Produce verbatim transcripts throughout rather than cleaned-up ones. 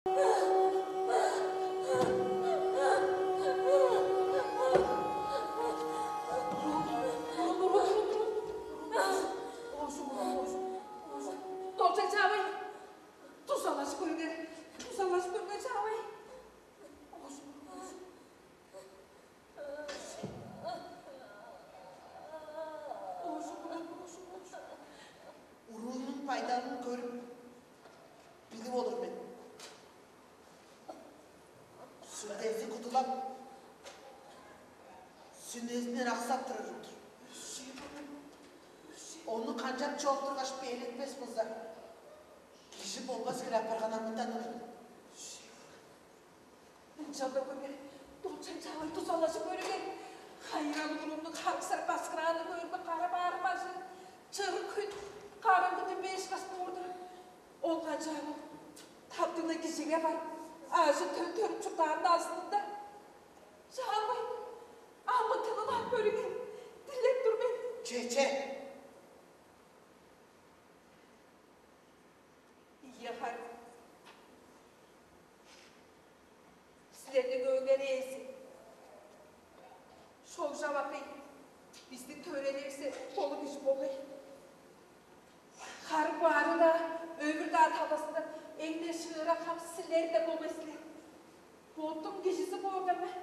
Оожум, оожум, оожум. Долчай чаавай. Дузалажып көрүңер. Дузалажып көрүңер, чаавай. Оожум, оожум. Оожум, оожум, оожум. Уруунуң байдалын көрүп, билип олур мен. Сүлдези кудулап, сүнезиннер аксап турар ужур-дур. Ону канчап чоруктургаш, бээлетпес болза, кижи болбас хире апарган амытан ылын. Ынчалдыр көргер, Долчай чаавай, дузалажып көрүңер. Хайыралыг уруумнуң харыксырап баскыраанын көөрүмге, кара баарым ажы, чырык хүн караңгы дүмбээш каш боор-дур. Ол канчаар ол? Таптыг-ла кижиге барып, ажы-төл төрүп чурттаарының азынында. Чаавай, амытанын ап көрүңер, дилеп тур мен. Че, че. Ийе, харын. Силерниң өөңер ээзи шогжап акый, бистиң төрелиивисте болур кижи болгай. Харын бо ары-даа, өвүр-даа талазында эң-не шыырак хам силер-даа болгай силер. Боттуң кижизи боор-даа мен.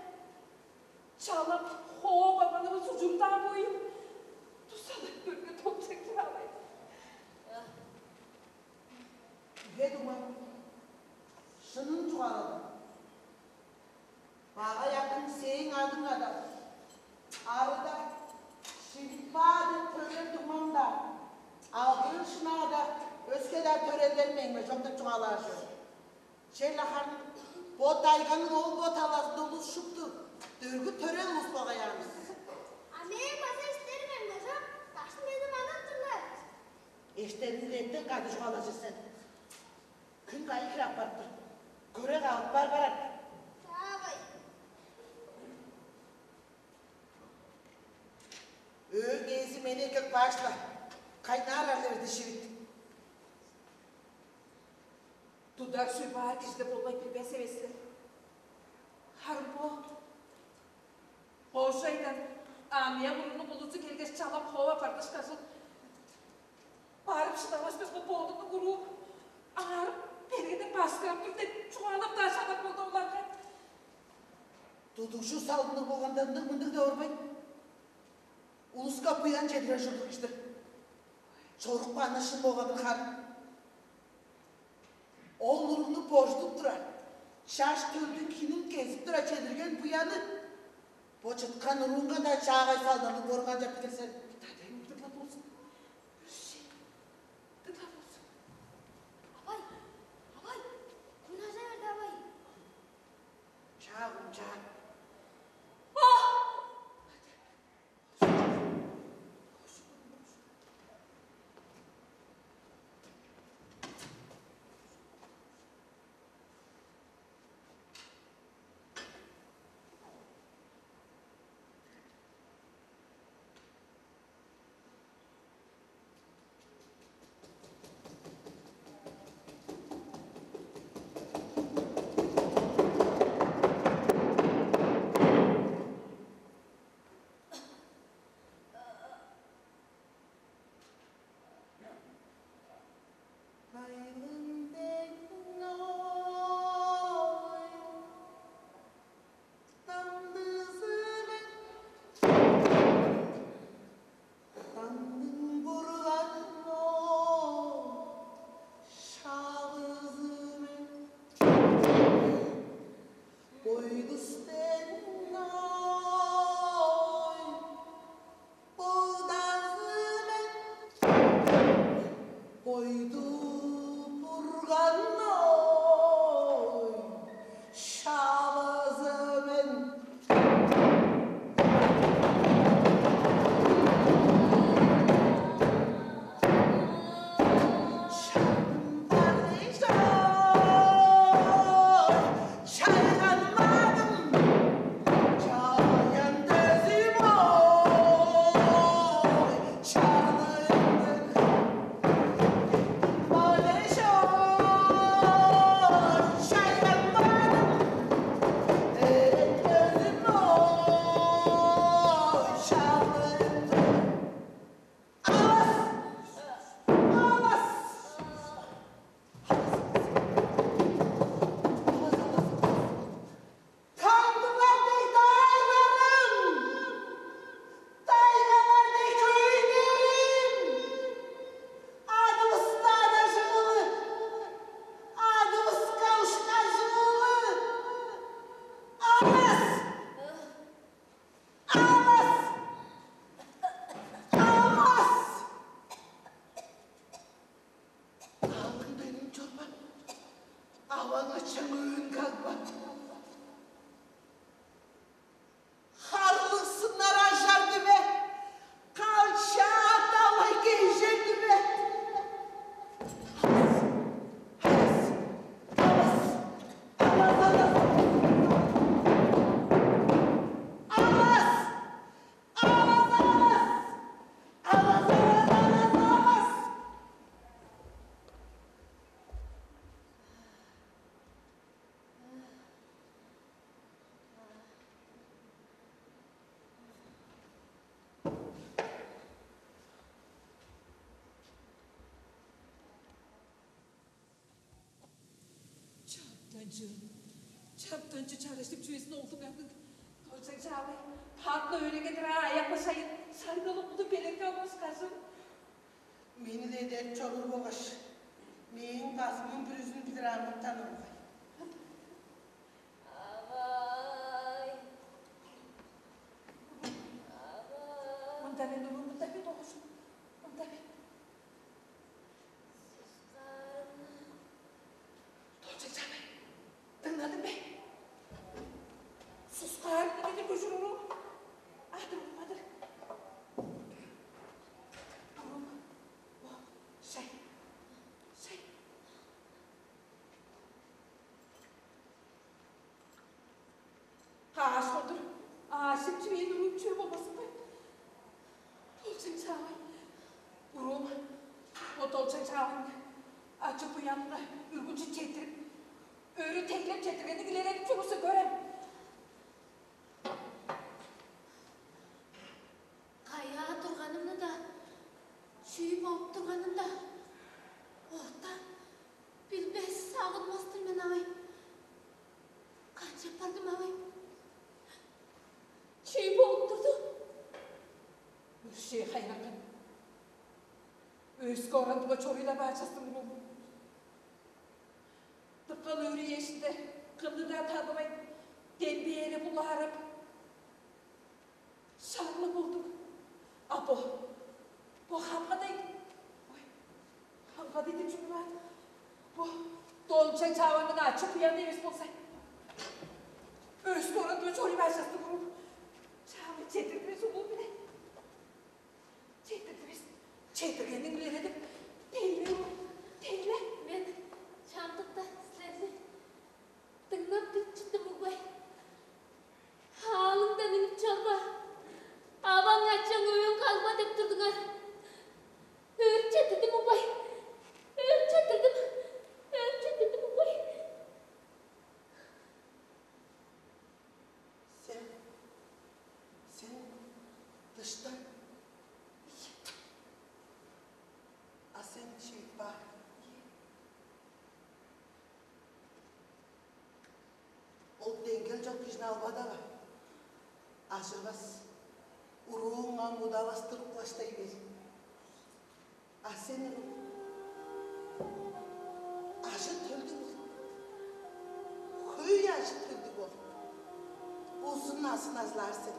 Чалап, хооп алганывыс ужур-даа бойум. Дузалап көрүңер, Долчай чаавай. Үе дуңмам, шынын чугааладым. Багай акың сээң адың адап, арыда шилип каар деп төрел дуңмам-даа, алдыы шынаа-даа, өске-даа төрелдер меңме чок деп чугаалаар чор. Черле харын бо тайганың ол бо талазында улус шупту дөргүл-төрел улус болгай аан бис. А мээң база эштерим меңме чок, даштын безин манап турлар. Эштериңни эртен кады чугаалажыр сен. Хүн кайы хире апарып тур? Көре каап бар барар. Чаавай. Өөң ээзи мени эккеп кааш-ла, кайнаар арлы берди шивит. Тудар-суй баар кижи-даа болбайн билбес эвес силер. Харын бо кожайдан аныяк уруунуң улузу келгеш, чалап хооп аппардышкажыл, барып шыдавас безин, бодумнуң уруум аарып, бергеден баскырап тур деп чугаалап-даа чадап болду оларга. Тудугжу салдынныг болганда, ындыг-мындыг деп орбайн, улуска буян чедирер ужурлуг ишти. Чорукпааны шын болган-дыр харын. Ол уругну божудуп турар, чаш төлдүң хинин кезип турар чедирген буяны бо чыткан уруунга-даа чаагай салдырлыг боорун канчап билир сен? Тадайым ындыг-ла болзун. Үрши, ындыг-ла болзун. Авай, авай, хүн ажа берди, авай. Чаагым, чаа. Чаптанчы чагыштып чүвезин олдуңарның. Доржай чаавай, паатла өөрегедир аа аякла шайын шайдалы куду белерге албас кажым. Мени-ле эдерип чоруур болгаш, мээң базымның бүрүзүн билир амыктан ургай. Авай. Авай. Мында мен, мында мен, оожум. Мында мен. Сускаарымны. Доржай чаавай, дыңнадың бе? Сускаарымны дедир көжүр уруу. Адыр, адыр. Уруу. О, шай. Шай. Каш кылдыр аажы чүвээн уруун чүве болбазын бе? Долчаң чаавай. Уруум, бо долчаң чаавайны ачы-буянынга үргүлчү четтирип, өрү тейлеп четтиргениң илередип чоруур сен, көрем. Каяа турганымны-даа, чүү болуп турганын-даа орта билбес, сагынмас-тыр мен, авай. Канчап бардым, авай? Чүү болуп турду? Өршээ хайыракан. Өске орандыга чоруй-ла баар частым, уруум. Дыка өрү үезинде кымны-даа тадывайн, дембээреп, улаарап, шарлыг болдуң. А бо, бо хамгадай, ой, хамгадай деп чүнү баар? Бо долчаң чаавайның ачы-буяны эвес болза, өске орандыга чоруй баар частым, уруум. Чаавай четтирдивес улуу-биле. Четтирдивес. Четтиргениң илередип, тейле, уруум, тейле. Мен чамдыкта силерни дыңнап-билип чыттым, угбай. Аалыңдан үнүп чорба, аваң-ачаң өөң кагба деп турдуңар. Өөрүп четтирдим, угбай. Өөрүп четтирдим. Өөрүп четтирдим, угбай. Сен, сен дыштан. А сен чивит баар. Ол деңгел чок кижини албадава. Ажырбас. Урууң ам удавастыр укташтай бээр. А сен, уруум, ажы-төлдүг бол. Хөй ажы-төлдүг бол. Узун назы назылаар сен.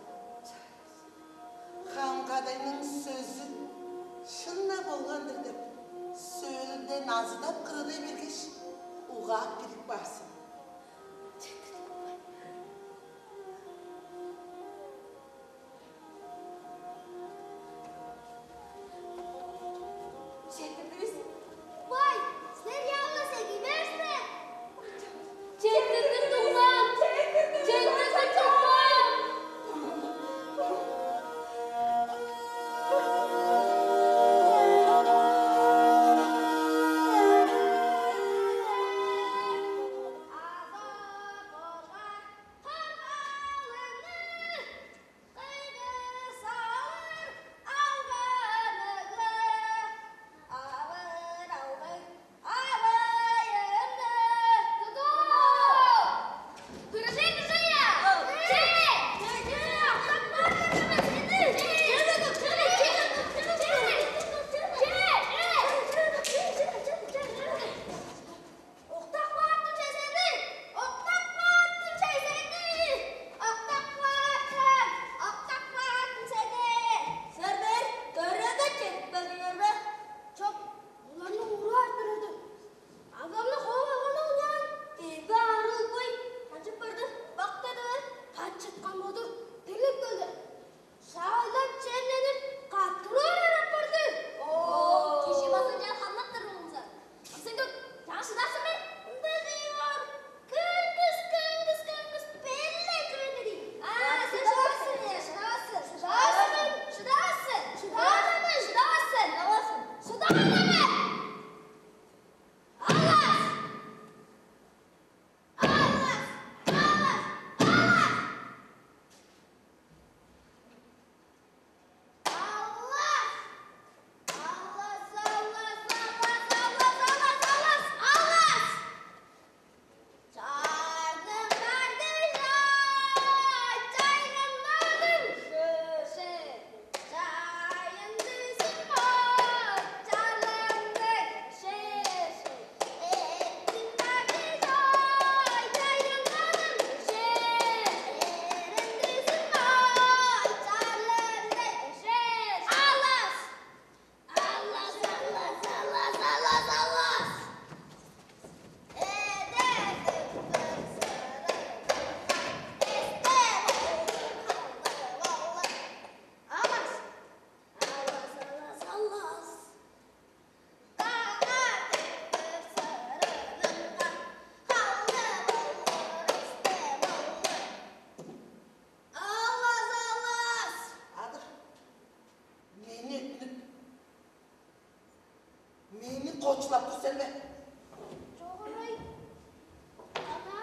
Хамгадайның сөзү шын-на болган-дыр деп, сөөлүнде назыдап кырыдай бергеш, угаап билип каар сен. Четтирдивис. Вай, силер явла сегий бер силер. Четтирдим, дуңмам. Четтирдим, дуңмам. Аза болган кыргалыңны кыйгы салыр алганы-биле. Авыр-авыр авайымны. Тудуу! Күрүне, күрүне! Че! Че! Октап каапкын че сени! Октап каапкын че сени! Октап каапкын! Октап каапкын сени! Силер бээр төрелге чедип келдиңер бе? Чок, оларны уруу артырар-дыр. Агамны хооп алган ол ыяан, дээрге аарыг угбай, канчап барды, бак дедивер, бачыткан боду, дирлип келди. Шаайлап, чемненип, каттырып орар апарды. Оо, кижи база чаа хамнап-тыр болза. Ам сен көк, чаа шыдаар сен бе? Ындыг ийи боор. Кыңгыс, кыңгыс, кыңгыс, беллей чүве-дир ийин. Аа, сен шыдавас сен, шыдавас сен, шыдавас сен, шыдавас сен, шыдавас сен, шыдавас сен, шыдавас сен, шыдавас сен. Аллас! Аллас! Аллас! Аллас! Аллас! Аллас, аллас, аллас, аллас, аллас, аллас, аллас! Чаа, Кочулап тур сен бе? Чогурай. Ана.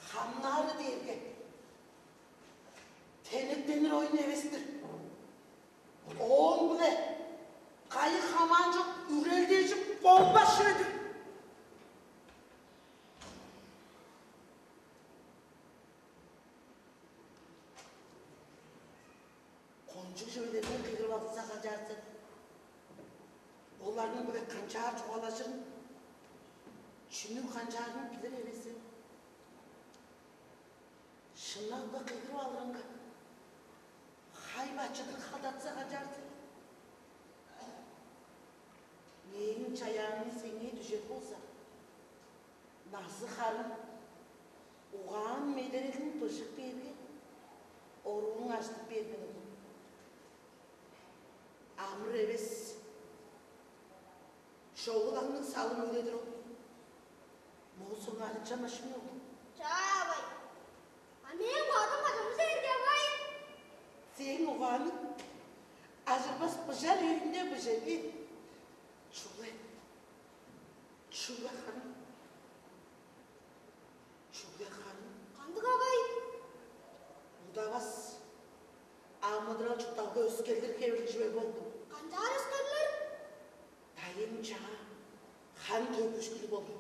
Хамнаары дээрге тенектенир оюн эвес-тир. Ооң-биле кайы хамаан чок үрелдежип болбас чүве-дир. Кончуг чүвелерни кыйгырып алыкса канчаар сен? Оларның-биле канчаар чугаалажырын, чүнү канчаарын билир эвес сен. Шынап-ла кыйгырып алырынга, хай-бачыдын халдатса канчаар сен? Мээң чаяаным сеңээ дүжер болза, назы-харың, угаан-медерелиң быжыг бээрге, орууң ажыдып бээр мен ол. Амыр эвес. Чогулаңның салым өледир ол. Моозуңарынча машина ол. Чаавай. А мээң бодум кадамы жерге авай. Сээң угаанның ажырбас быжар үйүнде быжеги. Чүгле. Чүгле харын. Чүгле харын. Кандыг авай? Удавас. Амыдырал чуртталга өскелдир хевирлиг чүве болду. Канчаар өскерлер? Дайын чаа хан төгүшкүлү болду.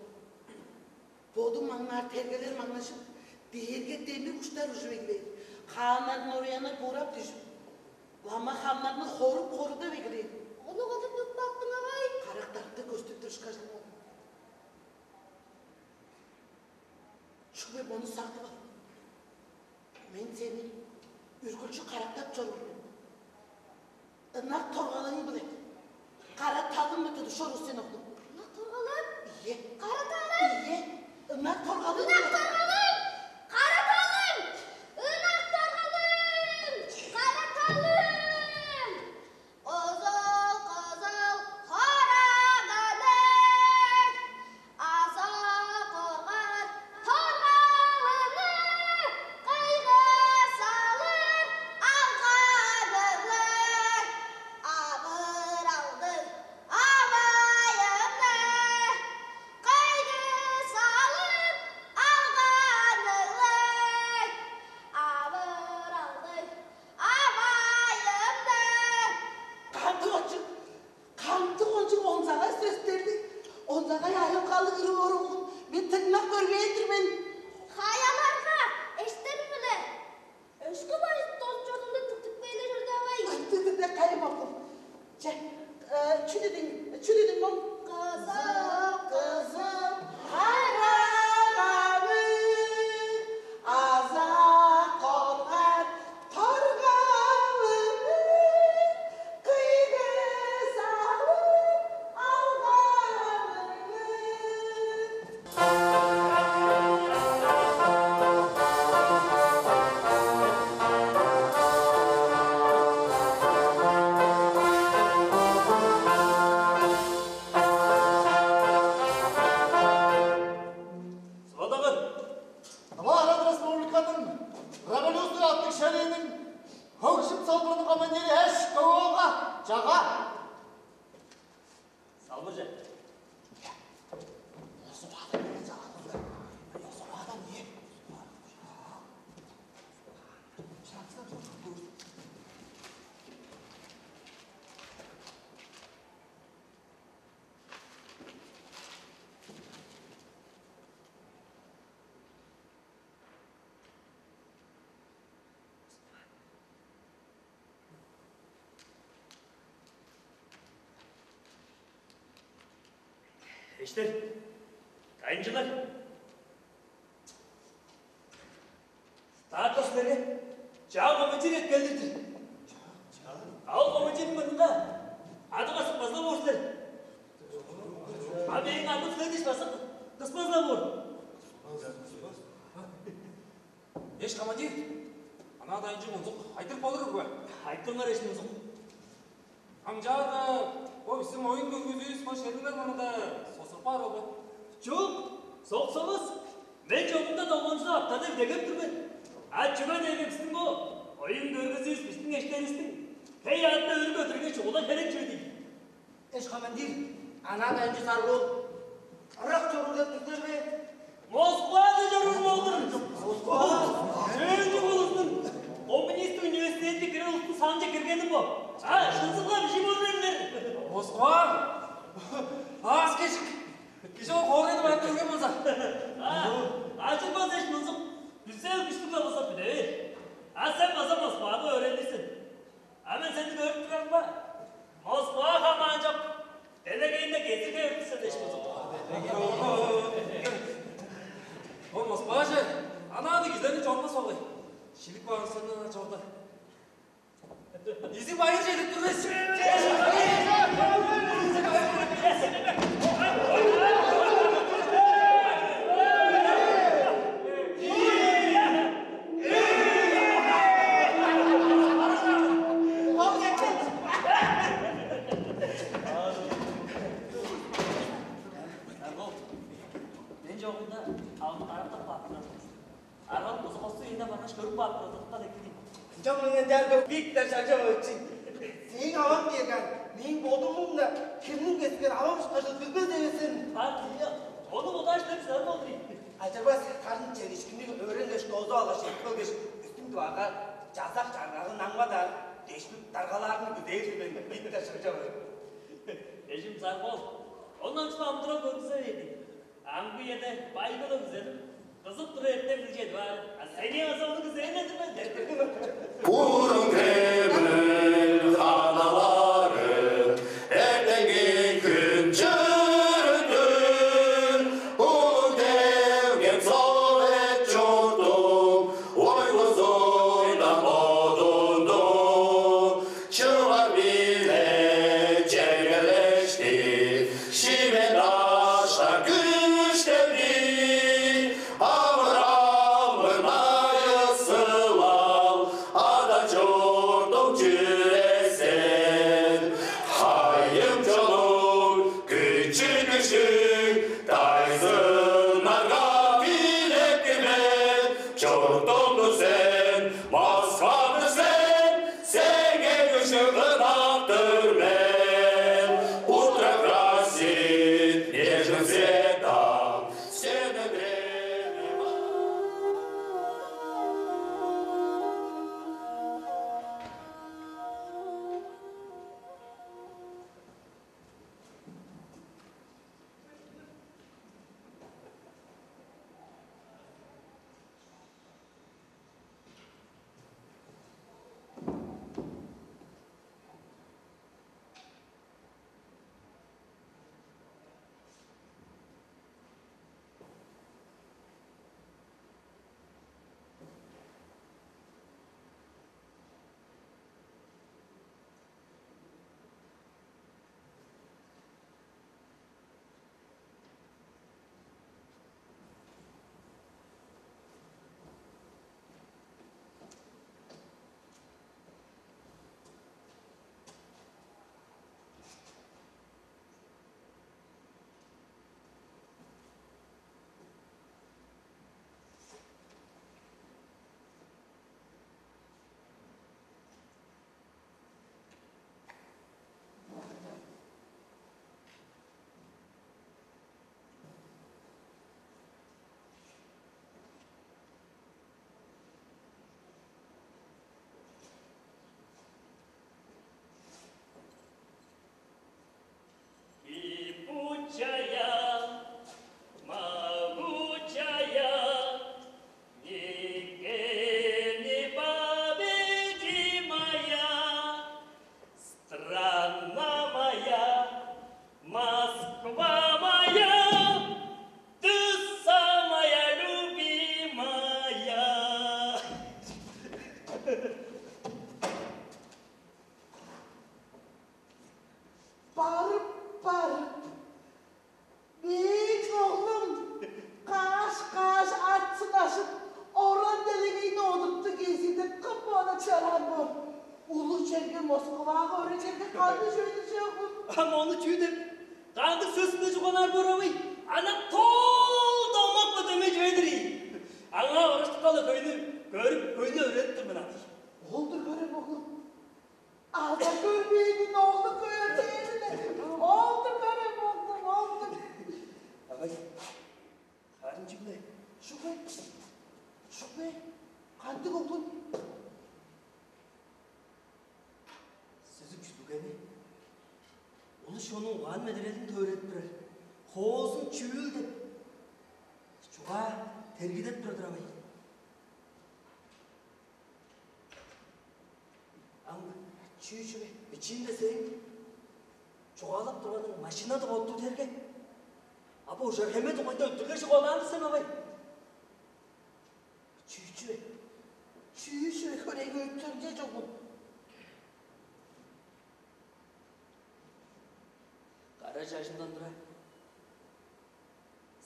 Боду маңнаар тергелер маңнажып, дээрге демир уштар ужуп эгелээр. Хааннарның оруяннар буурап дүжүп, лама хамнарны хоруп-хорудап эгелээр. Ону кылып тутпактың авай. Карактарымда көстүп тур ышкажыл ол. Чүгле мону сактып ал. Мен сени үргүлчү карактап чоруур мен. Ынак торгалыың-биле кара талың-биле тудуп чоруур сен, оглум. Ынак торгалыым? Ийе. Кара талың? Ийе. Ынак торгалыың-биле. Ынак торгалыым! Кара талың! Ынак торгалыым! Кара талың! Кызыл-кызыл хораганныг, аза коргар торгалыгны, кыйгы салыр алганныг, авыралдыг авайымны, кыйгы салыр алганныг, авыралдыг авайымны. Кандыг очук, кандыг кончуг онзагай сөстерлиг, онзагай айылгалыг ыры боор болгун. Мен дыңнап көрбээн-дир мен. Хаяларга эштерим-биле өшкү бажыт дозун чордумда тыптып кээли чордавай. Ынчы-дыр де, кайым оглум. Че, э, чү дидиң, чү дидиң ол? Кызыл, кызыл, хараганы, аза коргар торгалыгны, кыйгы салып алганыңны. Содагын! Тыва Арат Республиканың революция аттыг шерээниң хөгжүм салбырының командири эш Көвөөлга чага. Салбырже. Эштер, дайынчылар. Статус берген чаа командир эккелдир-дир. А ол командирниң мурнунга адыга сыкпазыла боор силер. А мээң адым силер дээш база кыспазыла боор. Эш командир, ана дайынчы мунзук айтырып болур бе? Айтыңар, эш мунзук. Ынчаарга бо бистиң оюн көргүзүүвүс бо шериңер мурнунда соксуруп каар ол бе? Чок, соксавас. Мен чогумда долганчылап аптада идегеп тур мен. А чүге дээрге бистиң бо оюн көргүзүүвүс бистиң эштеривистиң Эй, аътты өрү көдүргеш, ола херек чүве дейн. Эш командир, анаа дайынчы саргыл. Ырак чоруур деп тур силер бе? Москвада чоруур болдур. Москва? Сөөлчү болуштун коммунист университетке кирер улустуң санче киргеним бо. А, шынзылга бижип олур эрлер. Москва? Аас кежик. Кижи ол хоорайны барып көрген болза. А, ажырбас эш мынзык. Бүзел күштүг болза бүдевей. А сен база Москвага өөренир сен. А мен сени көрүп турарым ба? Москва хамаан чок. Делегейинде кезирге өрүп сен эш мынзык. Ол Москваже анааны кижилерни чорбас болгай. Шилип каан сынны чорда. Изи байыр чедип тур бис. Мен чогумда алып карап баптым. Арган кызы косту ийинден баргаш көрүп каап турдукта эккидим. Ынчан мындан чаргы Виктор Шагжапович. Сээң аваң дээрге мээң бодумнуң-на кирним кескер авам ышкажыл билбес эвес сен. А, ону бодааш деп силер болдур ийин. Ажырбас, харын чедишкинниг өөренгеш, дозу алгаш, эки келгеш, үстүң дываага чазак чаргагын аңмадар, дешпик даргалаарны күзээр мен Виктор Шагжапович. Эжим сар бол. Ондан чылам амдырал көргүзе берди. Ам бу черде байгылыг узедип, кызып тура эртем чедип аар. А сени база ону күзээн эдирбедер. Бурун кремль ханалары эртенги хүн чырыдыр, улуг девген Совет чуртуң ойгузундан бодунду. Чылар-биле чергелешти, шиве-даштар күштелди, авыралың айысылал, ада-чуртуң чүресен. Хайым чонуң күчү-күжүң дайзыннарга тилеп кирбес, чуртумну сен, Москваны сен, сеңээ күштүг ынак-тыр мен. Утро красит нежным светом стены древнего. Кипучая, могучая, никем не победимая, страна моя, Москва моя, ты самая любимая. Барып-барып, мээң оглум каш-каш ат сынашып, оран делегейни одуртуп кезиидип, кым ону чораан боор? Улуг черге, Москвага өөренирге кандыг чүве-дир чоогум? Ам ону чүү деп, кандыг сөс-биле чугаалаар боор авый? Ана тол домак-ла дөмей чүве-дир ийин. Аңаа ураштып каалы, хөйнү көрүп, хөйнү өөредип тур мен ам. Ол-дур көрем, оглум. А Көрбээн оглу көөр дээрде. Ол-дур, көрем, оглум, ол-дур. Авай, харын чүгле? Шугай, шугай, кандыг оглум? Сүзүк чүдүлгени улус-чоннуң угаан-медерелин төөреттип турар, хоозун чүүл деп чугаа тергидеп турар-дыр, авай. Ам чүү чүве, бичиимде сээң чугаалап турганың машина деп оттур дээрге, а бо ужар хеме дугайында өттүрлер чугаалаан сен, авай. Чүү чүве, чүү чүве, хөреңги өттүрүнче чогул. Кара чажындан тура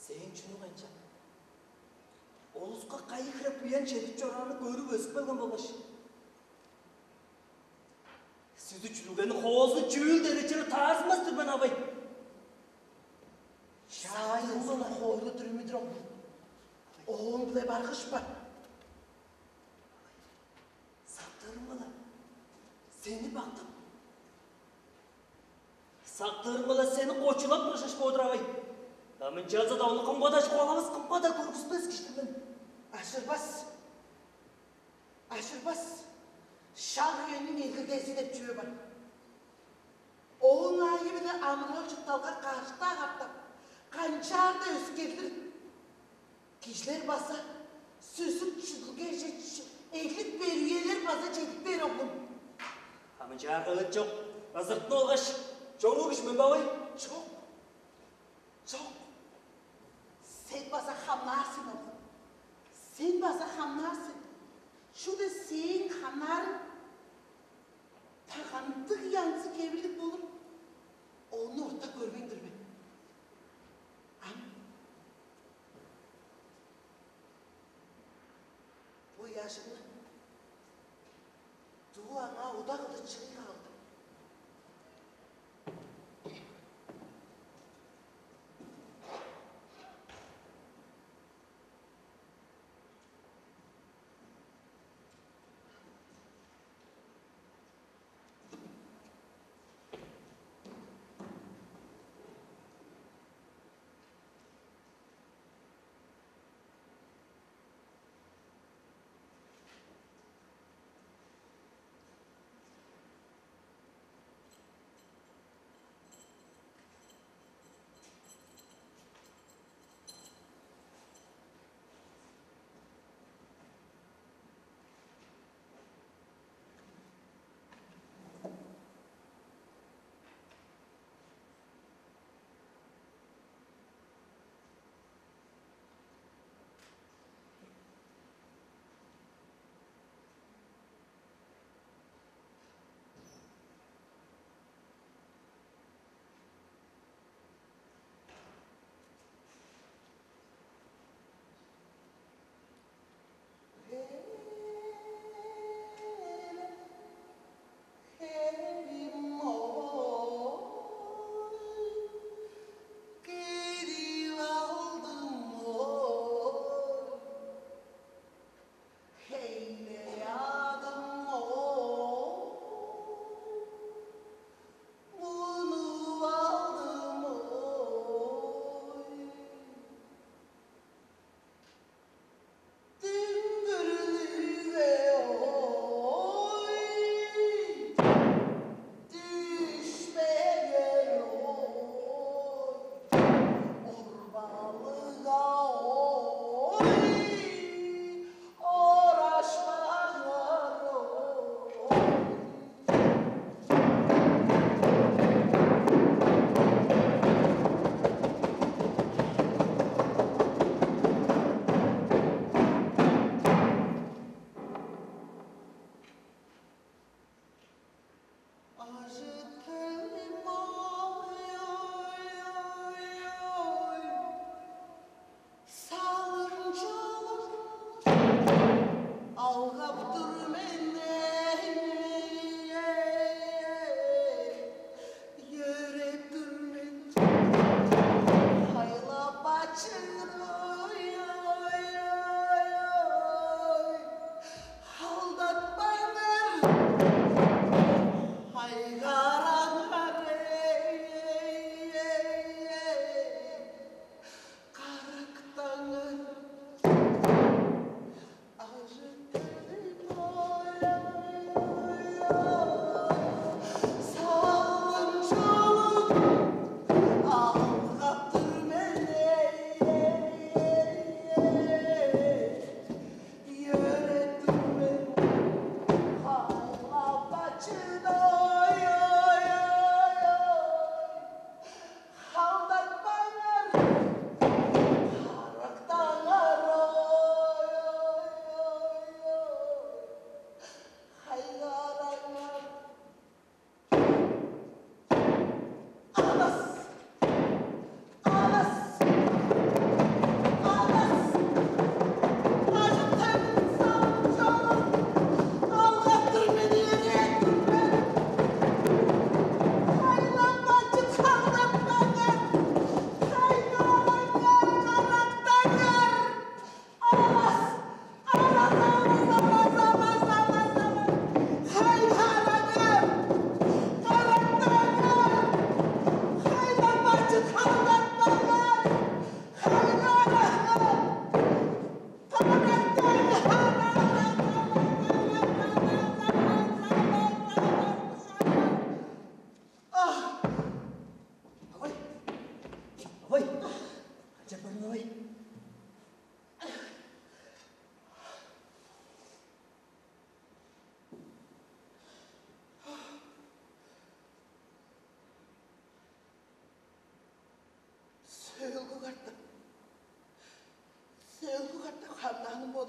сээң чүнүң канчап, улуска кайы хире буян чедип чораанын көрүп өзүп келген болгаш, сүзү чүдүлгени хоозу чүүл деречилеп таарзынмас-тыр мен, авай. Шаайыңның хоору дүрүмүдүр оглум. Оон-биле баргышпа. Сактырым-ла сени бактап, сактырым-ла сени кочулап кыржаш бодур, авай. Ам ынчалза-даа ону кымга-даа чугаалавас, кымга-даа көргүспес кижи-дир мен. Ажырбас. Ажырбас. Шак үениң элгиргези деп чүве бар. Ооң аайы-биле амыргал-чуртталга каш-даа катап, канчаар-даа өскерлир. Кижилер база сүзүк чүдүлгеже эглип бээр үелер база чедип бээр, оглум. Ам ынчаарга ыт чок, ызыртын олгаш, чоруур кижи мен бе, авай? Чок. Чок. Сен база хамнаар сен, оглум. Сен база хамнаар сен. Чүгле сээң хамнаарың та кандыг янзы-хевирлиг болур, ону орта көрбейн тур мен. Ам бо ыяжыңны дуу аңаа удак кылдыр чыгый каалдым.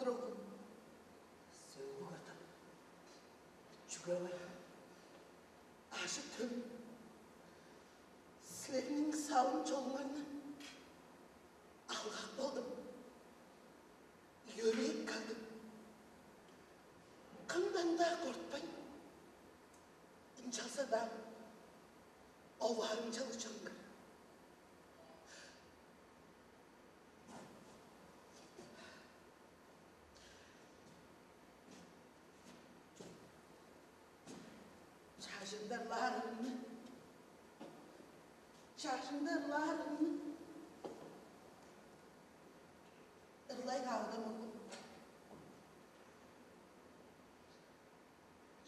Туругум, сөөлгү катап, чүге бай, ажы-төл, силерниң салым-чолуңарны алгап болдум, йөрээп кагдым. Кымдан-даа кортпайн, ынчалза-даа оваарымчалыг чоруңар. Чажыңдарлаарымны, чажыңдарлаарымны ырлай каалдым, оглум.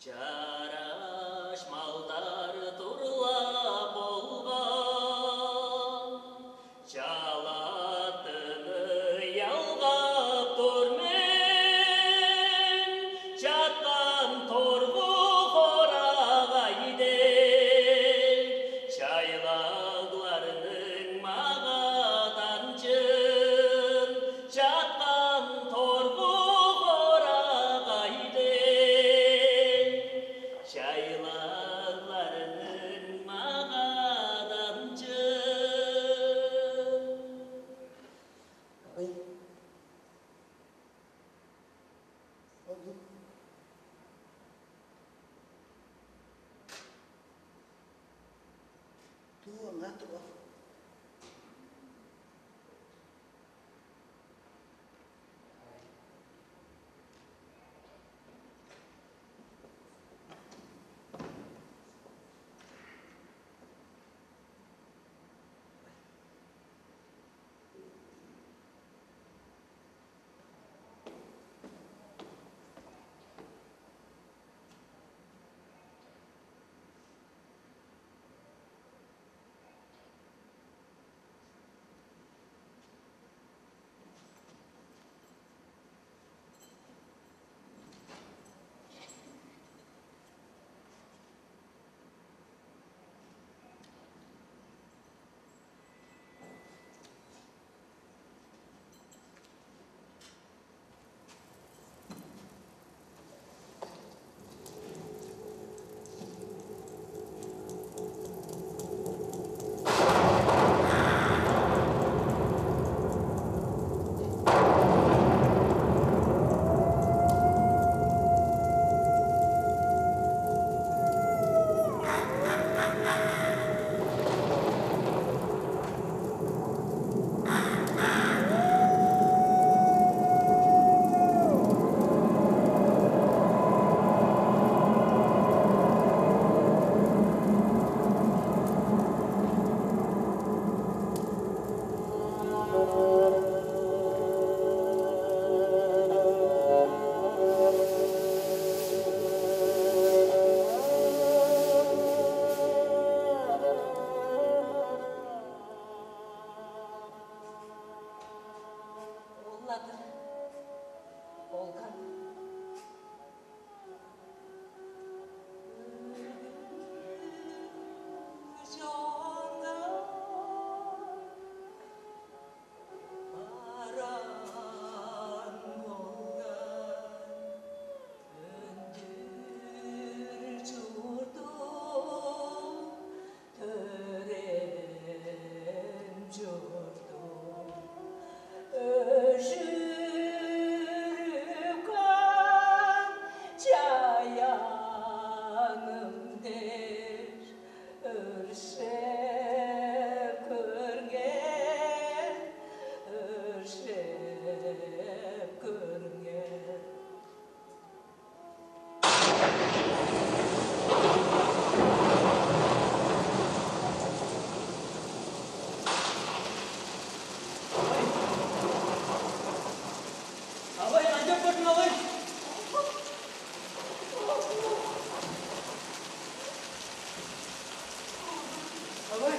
Чараш малдар турлап болган, чалааттыны ялгап тур мен, чаткан торгу хорагай дег, чайлагларның магаданчын, чаткан торгу хорагай дег, чайлагларның магаданчын. Ой. Ону дуу аңаа туруп ал. Ол-ла-дыр болган. Бараан болган өндүр чуртум, төрээн чуртум, өжүрүп каан чаяным дээр. Өршээп көрүңер, өршээп көрүңер. Авай, канчап көрдүң, авай? Авай,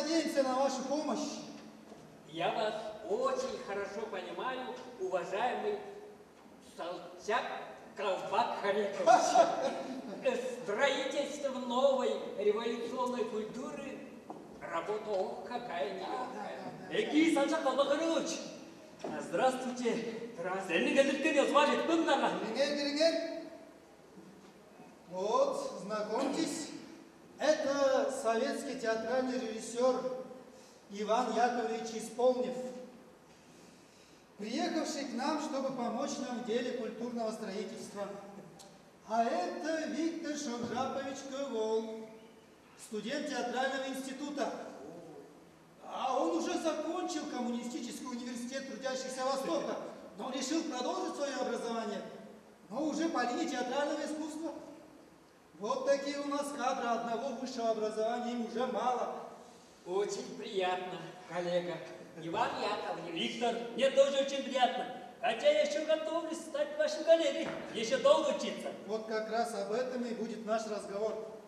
надеемся на вашу помощь. Я вас очень хорошо понимаю, уважаемый Салчак Калбак Харекович. Э, Строительство новой революционной культуры — работа, ох, какая нелегкая. Эки, Салчак Калбак Харекович. Здравствуйте. Здравствуйте. Сени келирткен ёзугаар четпедим дагы. Кириңер, кириңер. Вот, знакомьтесь, это советский театральный режиссер Иван Яковлевич Исполнев, приехавший к нам, чтобы помочь нам в деле культурного строительства. А это Виктор Шоржапович Көгол, студент театрального института. А он уже закончил Коммунистический университет трудящихся Востока, но решил продолжить свое образование, но уже по линии театрального искусства. Вот такие у нас кадры, одного высшего образования им уже мало. Очень приятно, коллега. Иван Яковлевич. Виктор, мне тоже очень приятно. Хотя я еще готовлюсь стать вашим коллегой. Мне еще долго учиться. Вот как раз об этом и будет наш разговор.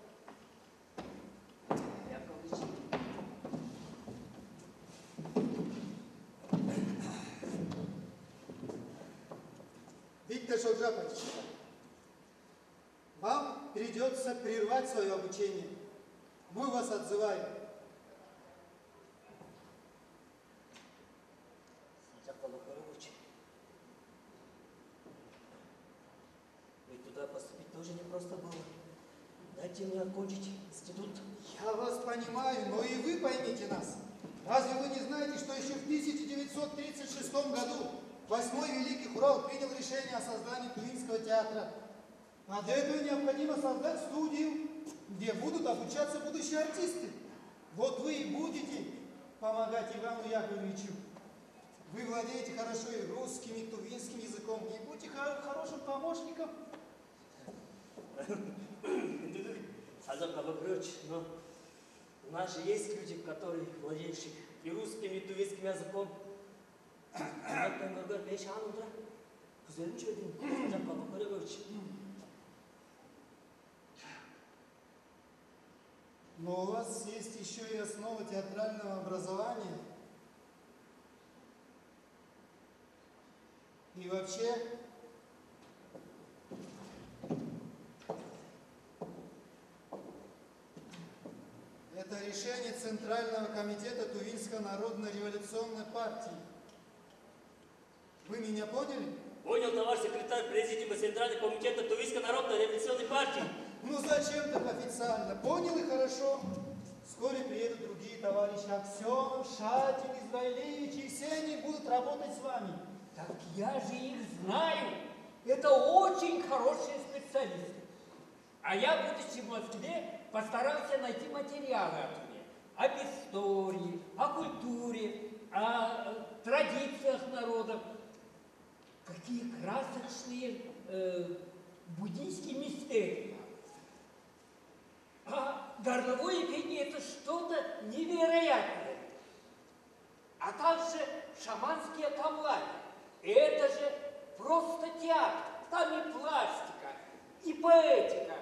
Яковлевич. Виктор Шолжапович, вам придется прервать свое обучение. Мы вас отзываем. Сначала Лукорович. Ведь туда поступить тоже непросто было. Дайте мне окончить институт. Я вас понимаю, но и вы поймите нас. Разве вы не знаете, что еще в тысяча девятьсот тридцать шестом году восьмой Великий Хурал принял решение о создании Тувинского театра? А для этого необходимо создать студию, где будут обучаться будущие артисты. Вот вы и будете помогать Ивану Яковлевичу. Вы владеете хорошо и русским, и тувинским языком. Не будьте хо- хорошим помощником. Сазок Абакырович, но у нас же есть люди, которые владеющие и русским, и тувинским языком. Ынак көңгөргөр беш аан удура күзелим чүве дээйн, Сазок Абакырович. Но у вас есть еще и основа театрального образования. И вообще, это решение Центрального комитета Тувинской народной революционной партии. Вы меня поняли? Понял, товарищ секретарь Президиума Центрального комитета Тувинской народной революционной партии. Ну зачем так официально? Понял и хорошо. Вскоре приедут другие товарищи: Аксенов, Шатин, Израилевич, и все они будут работать с вами. Так я же их знаю. Это очень хорошие специалисты. А я, будучи в Москве, постарался найти материалы о Туве. Об истории, о культуре, о э, традициях народов. Какие красочные э, буддийские мистерии. А горловое пение — это что-то невероятное. А также шаманские камлаки. Это же просто театр. Там и пластика, и поэтика.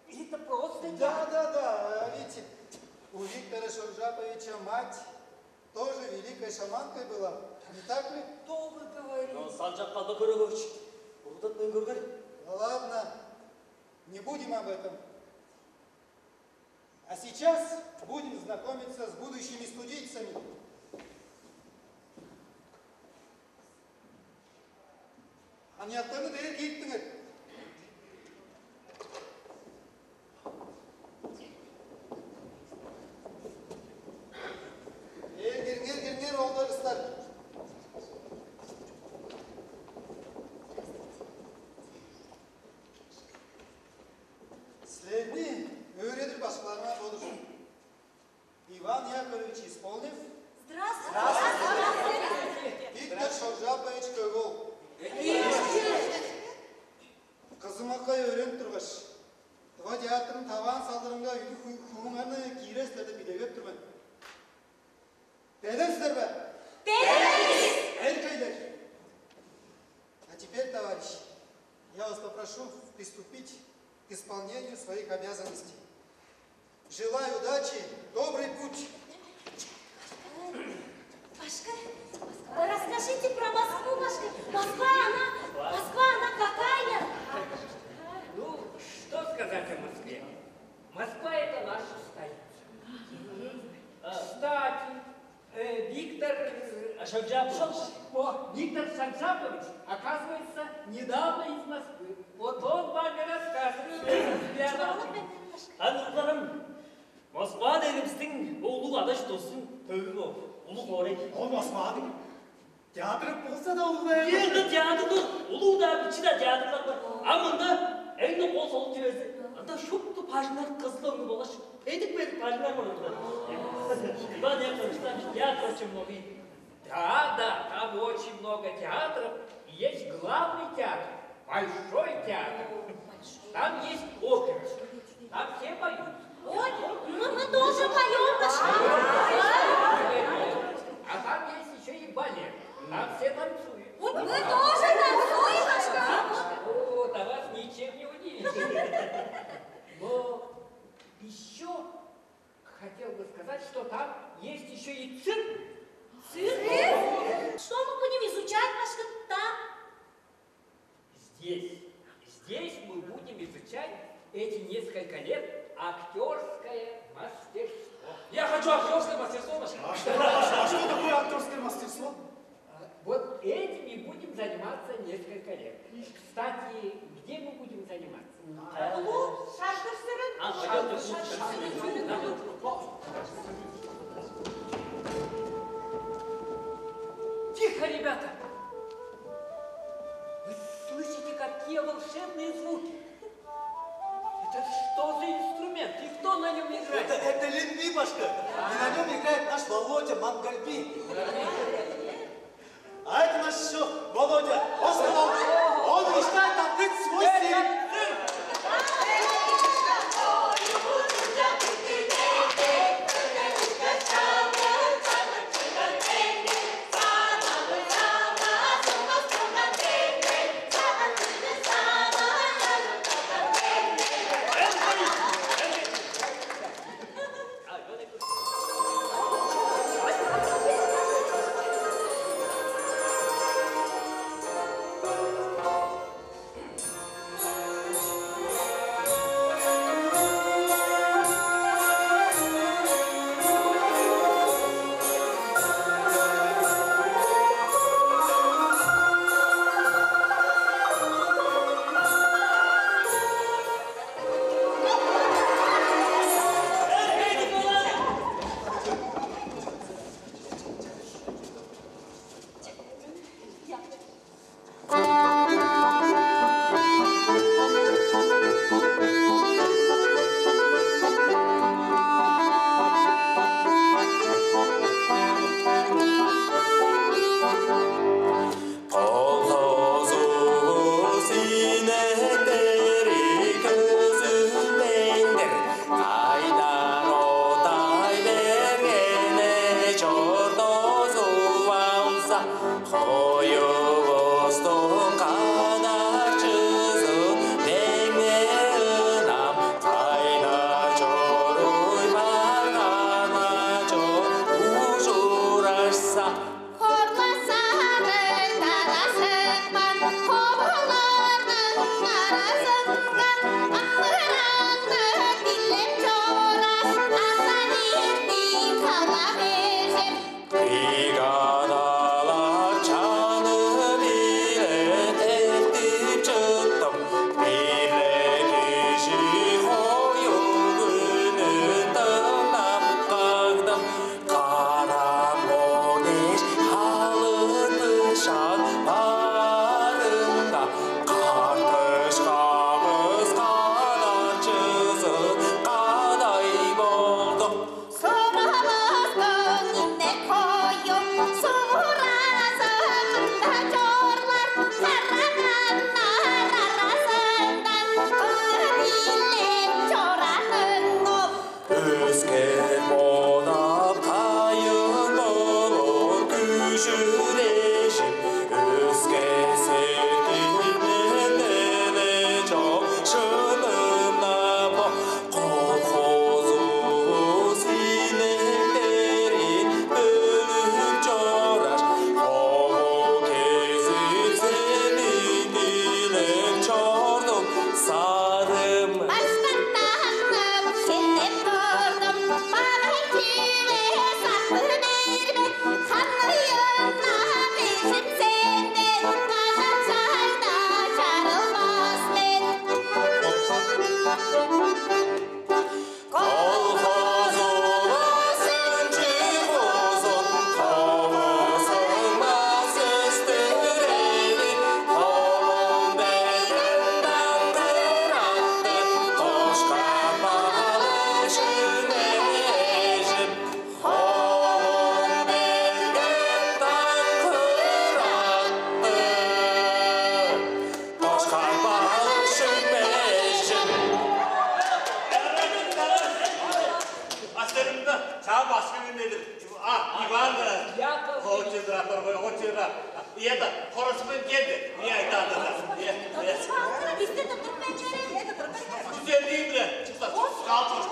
Это просто театр. Да, да, да. Видите, у Виктора Шуржаповича мать тоже великой шаманкой была. Не так ли? Что вы говорите? Но Салчак Калбакырович, уругдатпайн көргер. Ну ладно, не будем об этом. А сейчас будем знакомиться с будущими студийцами. Аныяктарны бээр киириптиңер. Эй, кириңер, кириңер, оолдар, кыстар. Силерни өөредир башкыларыңар болур. Иван Яковлевич Исполнев. Здравствуйте. Виктор Шоржапович Көгол. Кызымакай өөренип тургаш, Тыва театрның таваан салдырынга үлүг хууңарны киирер силер деп идегеп тур мен. Белен силер бе? Беленмис! Эргейлер! А теперь, товарищи, я вас попрошу приступить к исполнению своих обязанностей. Желаю удачи, добрый путь! Расскажите про Москву, башкы. Москва, она, Москва, она какая? Ну, что сказать о Москве? Москва — это наша столица. Э, Кстати, э, Виктор, э, Шагжапович. О, Виктор Шагжапович, оказывается, недавно из Москвы. Вот он вам и рассказывает про себя. А ну, барам. Москва дээрге бистиң бо улуг ада-чуртувустуң төвү бо, улуг хоорай. Ол Москваның театры болза-даа улуг-даа. Бо черде театрлар улуг-даа, бичии-даа театрлар бар. А мында эң-не кол солун чүвези, ында шупту бажыңнар кызыл өңнүг болгаш бедик-бедик бажыңнар бар ында. Иван Яковлевич, там же театр очень много. Да, да, там очень много театров. И есть главный театр, большой театр. Там есть опера. Там все поют. Ой, мы, мы тоже поем, башкы. А там есть еще и балет. Там все танцуют. Ой, мы тоже танцуем, башкы. О, да вас ничем не удивить. Но еще хотел бы сказать, что там есть еще и цирк. Цирк? Что мы будем изучать, башкы, там? Здесь, здесь мы будем изучать эти несколько лет актёрское мастерство. Я хочу актёрское мастерство, башкы. А что, а что такое актёрское мастерство? А, вот этим и будем заниматься несколько лет. Кстати, где мы будем заниматься? Улуг шартыр сырын. А, шартыр сырын. Тихо, ребята! Вы слышите, какие волшебные звуки? Это что за инструмент? И кто на нем играет? Это, это линби, башкы. И на нем играет наш Володя Мангальби. А это наш ещё Володя Островал. Он мечтает открыть свой цирк. Ийе-даа, хорозу мен келди. Ийе, айтаанда-даа. Ийе, ийе. Чаалдыра бисти тыртырып берчери. Күзелдии-биле чыпсап, чыпсап калып тур.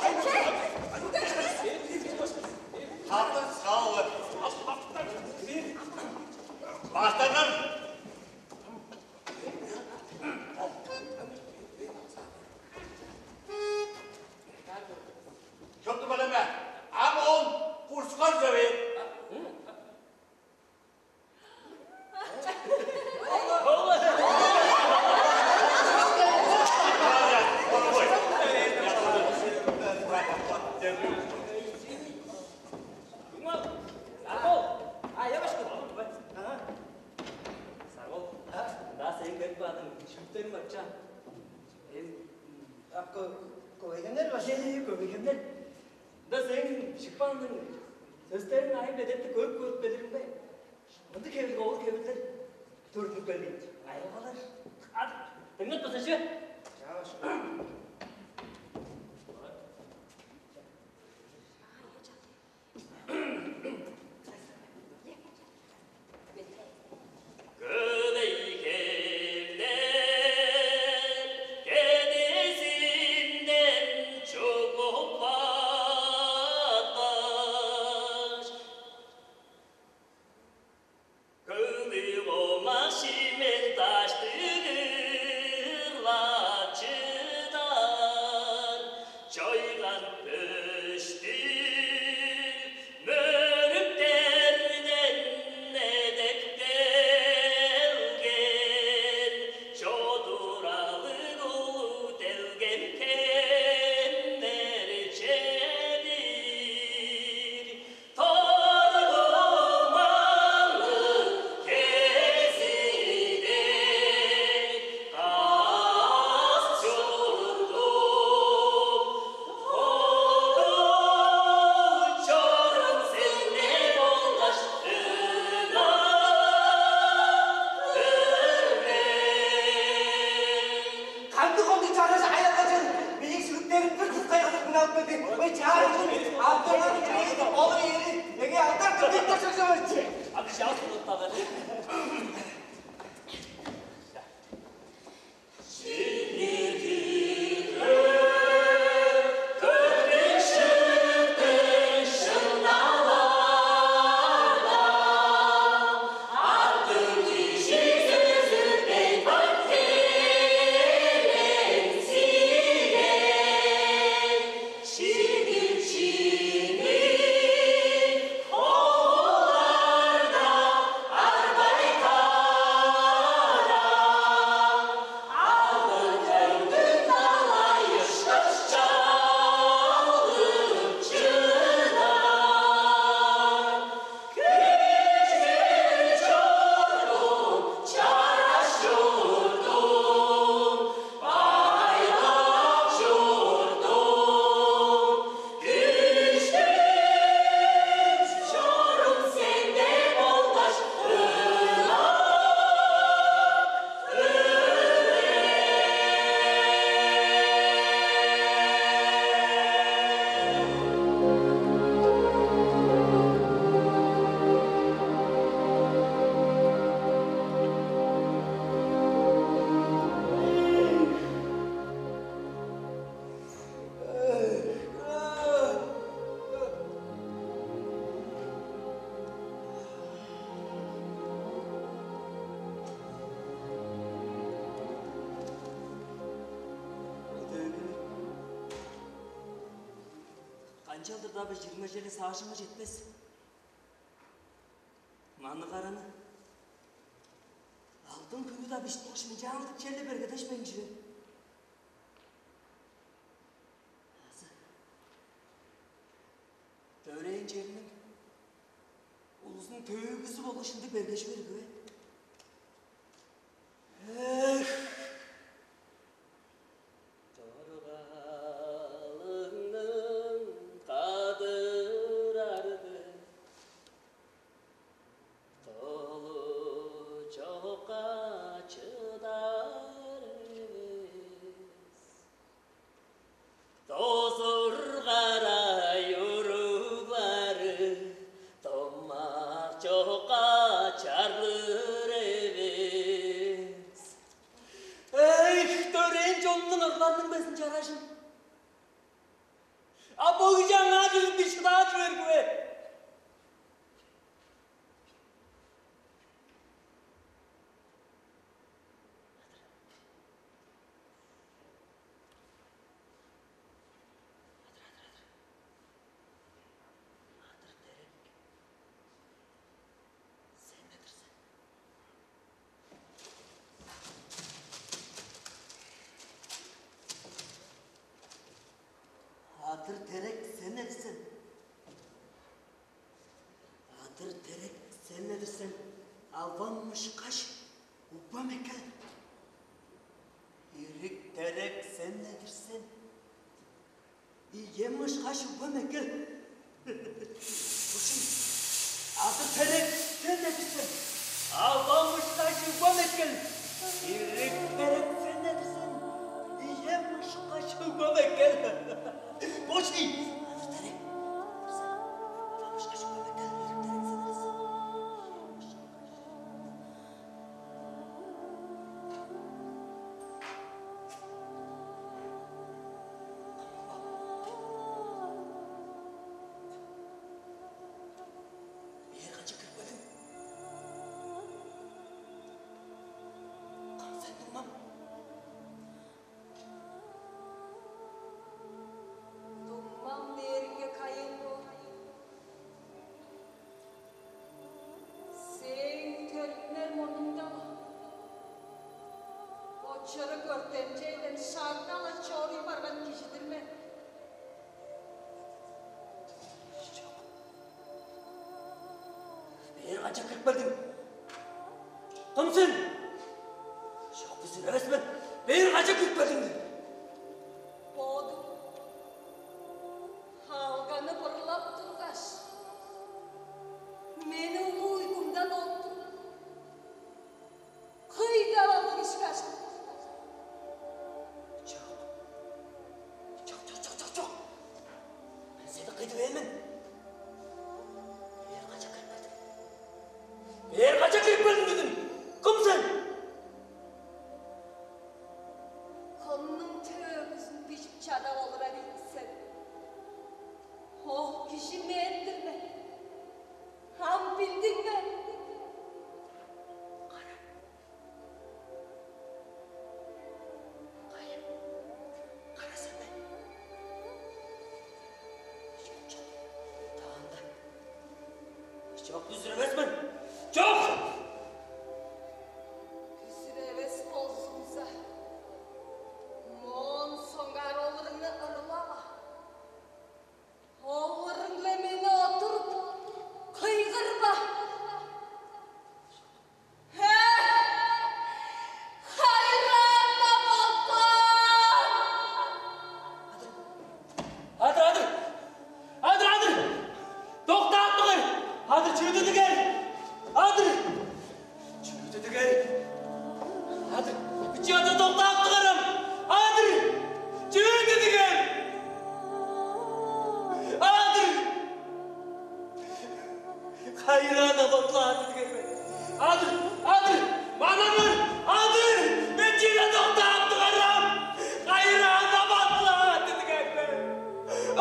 Калды, калды. Баштардан. Чотту бала ме. Ам он курскар жеве. Саргол, а, я башка. Саргол, а? Да, сен берип баадың, шүлүктериң бар чаа. Эм, а, кө-, көбейгеннер бар. Э, көбейгеннер. Да сен шыппаанның сөстерин айып эдерди көрүп көрүп белириң бе? Мындыг хевирлиг ол хевирлер төрүттүнүп келбейн. Айылгалар. А, дыңнап турза чүве? Чаа, шүлүк. Көдей хевлер кедезинден чугуп каткаш, көглүг омак шимел даштыгырлап чыдар, чойган пөштүг мөрүктерден эдектелген, чодуралыг улуг делгем хемнер чедир. Торгумалы кезиде каас чурттум, оду чорум сеңне болгаш ынак өрмей. Кандыг ону чараш аялгажан, мээң шүлүктерим бир тускай кылдыр мынап келди. Ой, чаарыгым, авторларның бирээзи, ол эри, эге алтар кырдык ташажавачы. Ады жаас болуп тагар. Канчалдыр-даа бир чырыгмажы-биле саажыңга четпес. Маны караны. Алдын хүнү-даа бижип болгаш, мынчаалдыг черле бергедешпейн чүве. Азы төрээн черниң улузунуң төөгүзү болгаш ындыг бергежи берги бе? Эх! Чоргалыңның кадырарды долу чокка чыдар эвес. Дозур-карай уруглары домак чокка чарлы Аңның безин чаражын. А бо кижи аңаа чүзүп бир шыдаа чүвер киве. Адыр-дерек, сен-не-дир сен. Адыр-дерек, сен-не-дир сен. Адыр-дерек, сен-не-дир сен. Авам ышкаш, угбам экел. Ирик-дерек, сен-не-дир сен. Ием ышкаш, угбам экел. Божий, адыр-дерек, сен-не-дир сен. Авам ышкаш, угбам экел. Ирик-дерек, сен-не-дир сен. Ием ышкаш, угбам экел. Божий, адыр-дерек, сен-не-дир сен. Авам ышкаш, угбам экел. Ирик-дерек, сен-не-дир сен. Бээр канчап кирип келдиң? Кым сен, дуңмам? Дуңмам дээрге кайын боор? Сээң төрүттүнер мурнуңда-ла, очуру өртемчейден шагда-ла чоруй барган кижи-дир мен. Чок. Бээр канчап кирип келдиң? Кым сен? Чок, бо сен эвес мен. Бээр канчап кирип келдиң? Бодум алганы бырлап тургаш, мени улуг уйгумдан оттур. Кый деп алыр ышкаш. Чок. Чок, чок, чок, чок, чок. Мен сени кый дивээн мен. Бээр канчап кирип келдиң? Бээр канчап кирип келдиң дидим. Кым сен? Кымның төөгүзүн бижип чадап олурар ийик сен? Ол кижи мен-дир мен. Ам билдиң бе? Кара. Кайы? Кара сен бе? Чок, чок. Таанда. Чок, бүзүр эвес мен. Чок! Бүзүр эвес болзуңза, моон соңгаар олуруңну ырылава. Олуруң-биле мени оттуруп, кыйгырба. Хайыран-на болдум! Адыр, адыр, адыр! Адыр, адыр! Доктаап тур! Адыр, чүдү дигер! Адыр! Чүдү дигер! Адыр, бичии адыр, доктаап тур ам! Адыр! Чүдү дигер! Адыр! Хайыран-на боттулаар дидиген мен. Адыр, адыр, манаңар, адыр, мен чиде доктаап тур ам. Хайыран-на боттулаар дидиген мен. А!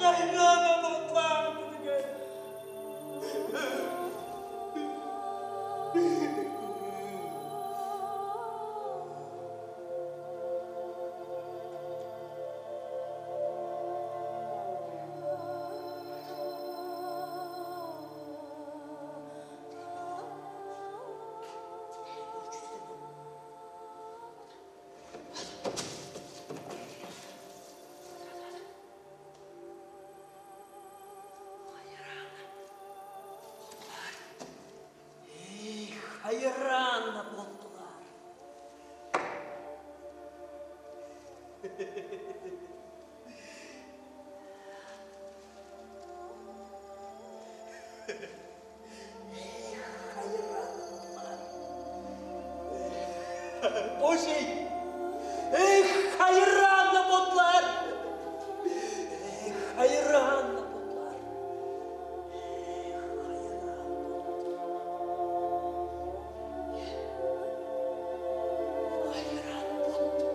Хайыран-на боттулаар дидиген. Эй, хайыран-на болдулар. Эй, хайыран-на болдулар. Божий! Эй, хайыран-на болдулар. Эй, хайыран-на болдулар. Эй, хайыран-на болдулар. Хайыран болду.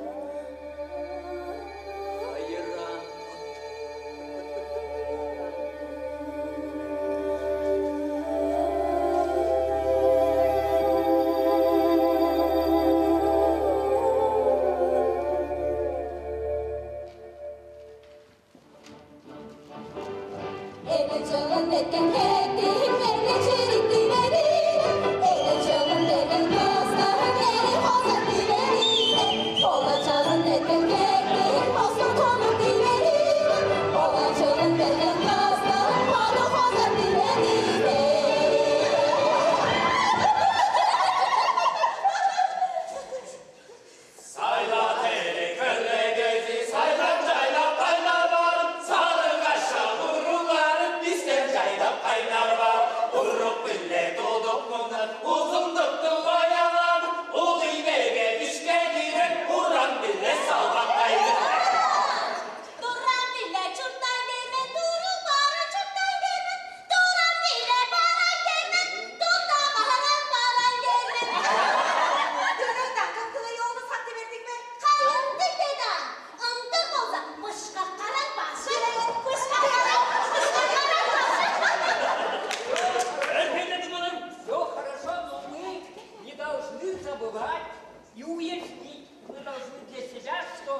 Должны для себя, что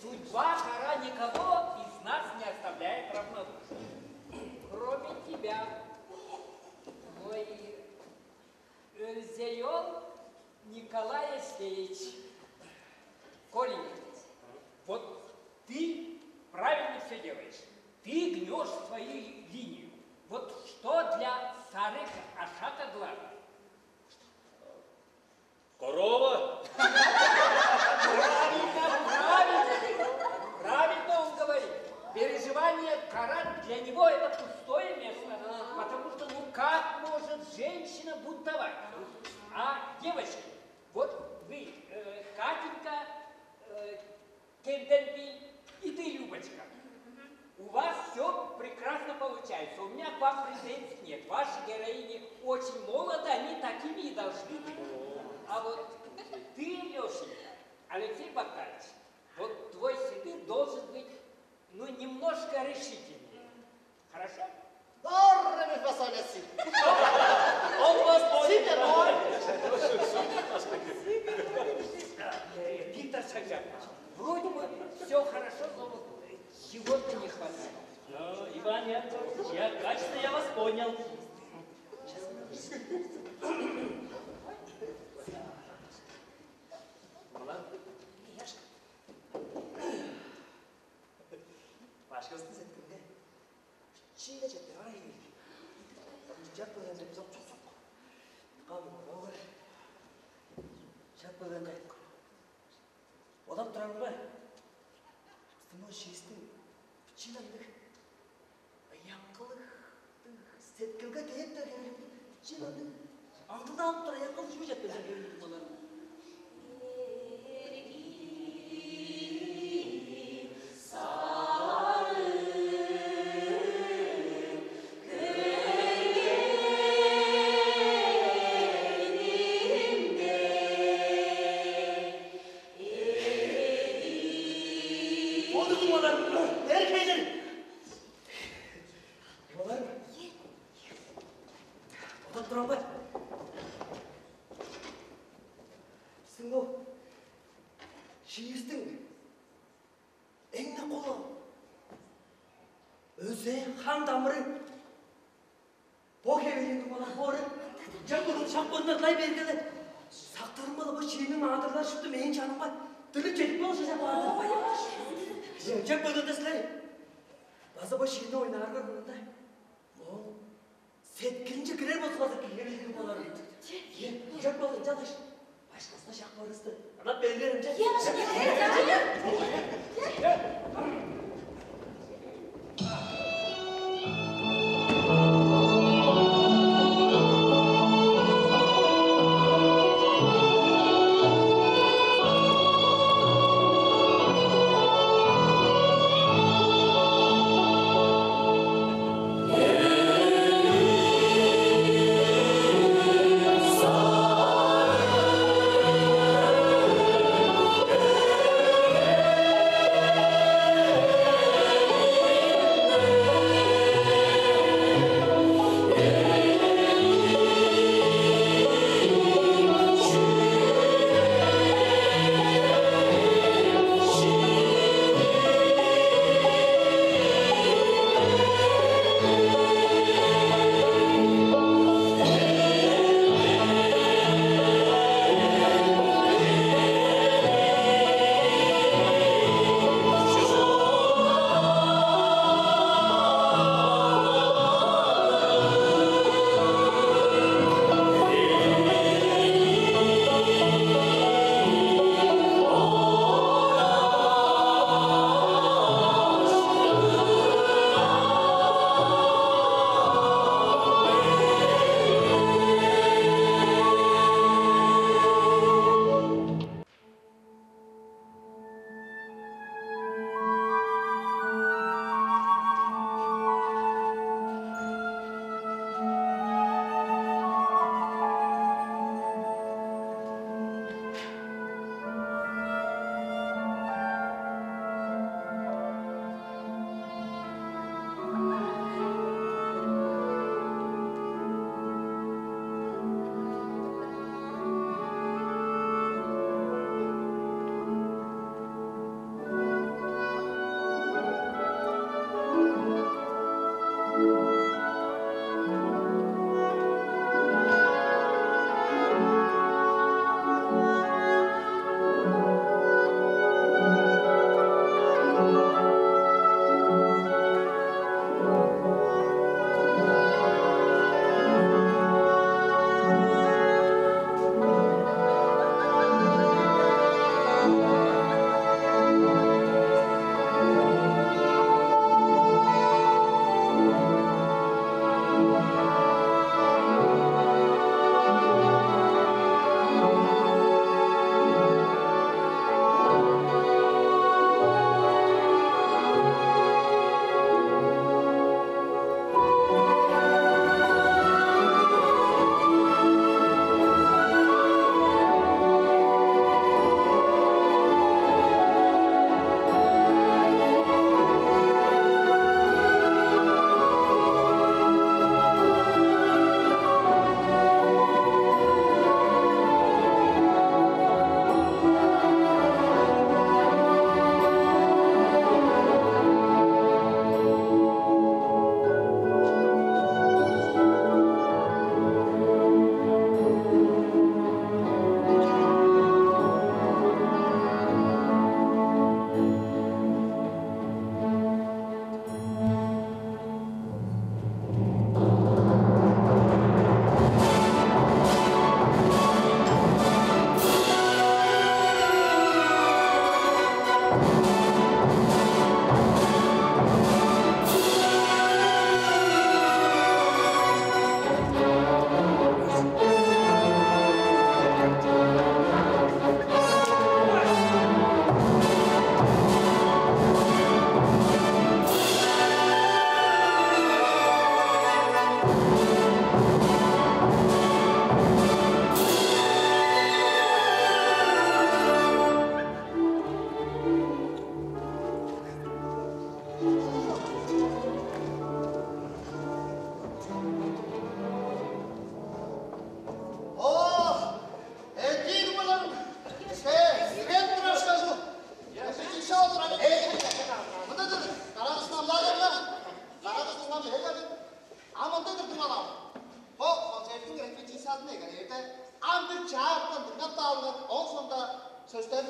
судьба, кара никого из нас не оставляет равнодушным. Кроме тебя, мой Эльзеёл Николай Алексеевич, Коля, вот ты правильно все делаешь. Ты гнешь свою линию. Вот что для старых Ашата главное? Корова! Правильно, правильно, правильно он говорит. Переживание кара для него это пустое место, потому что, ну, как может женщина бунтовать? А девочки, вот вы, э, Катенька, э, Кенденби, и ты, Любочка, у вас все прекрасно получается. У меня к вам претензий нет. Ваши героини очень молоды, они такими и должны быть. А вот ты, Лешенька, Алексей Богданович, вот твой седы должен быть, ну, немножко решительнее. Хорошо? До ре ми фа соль ля си. Олмас. Си бемоль. Виктор Санжакович, вроде бы все хорошо, но вот чего-то не хватает. Ну, Иван Яковлевич, я, кажется, я вас понял. Молан? Башкывыстың сеткилинге чииле четпей барай берген. Чак болган деп, чок, чок, чок. Кам, олар чак болган деп. Олап турарымга, бистиң бо шиистиң бичии ындыг ыяңгылыг сеткилге дээптер хевирлиг бичии ындыг аңгылаап тур, ыяңгыл чүү четпезин хевирлиг болар. Бодуңар эргейлер! Олар бодап турам бе? Сиңо шиистиң эң-не колу өзээ хан дамыры. Бо хевирлиг дуңмалар боору чак бодун шак бодундан ылай бергеле. Сактырым-ла бо шииниң маадырлар шупту мээң чанымга дылып чедип болуш чак баар. Чак бодунда силер база бо шиини ойнаарга мурнунда моң сеткилинче кирер болзуңарза, хевирлиг дуңмалар. Чак болза ынчангаш башкывыска шак барывысты ынак бериңер ынча.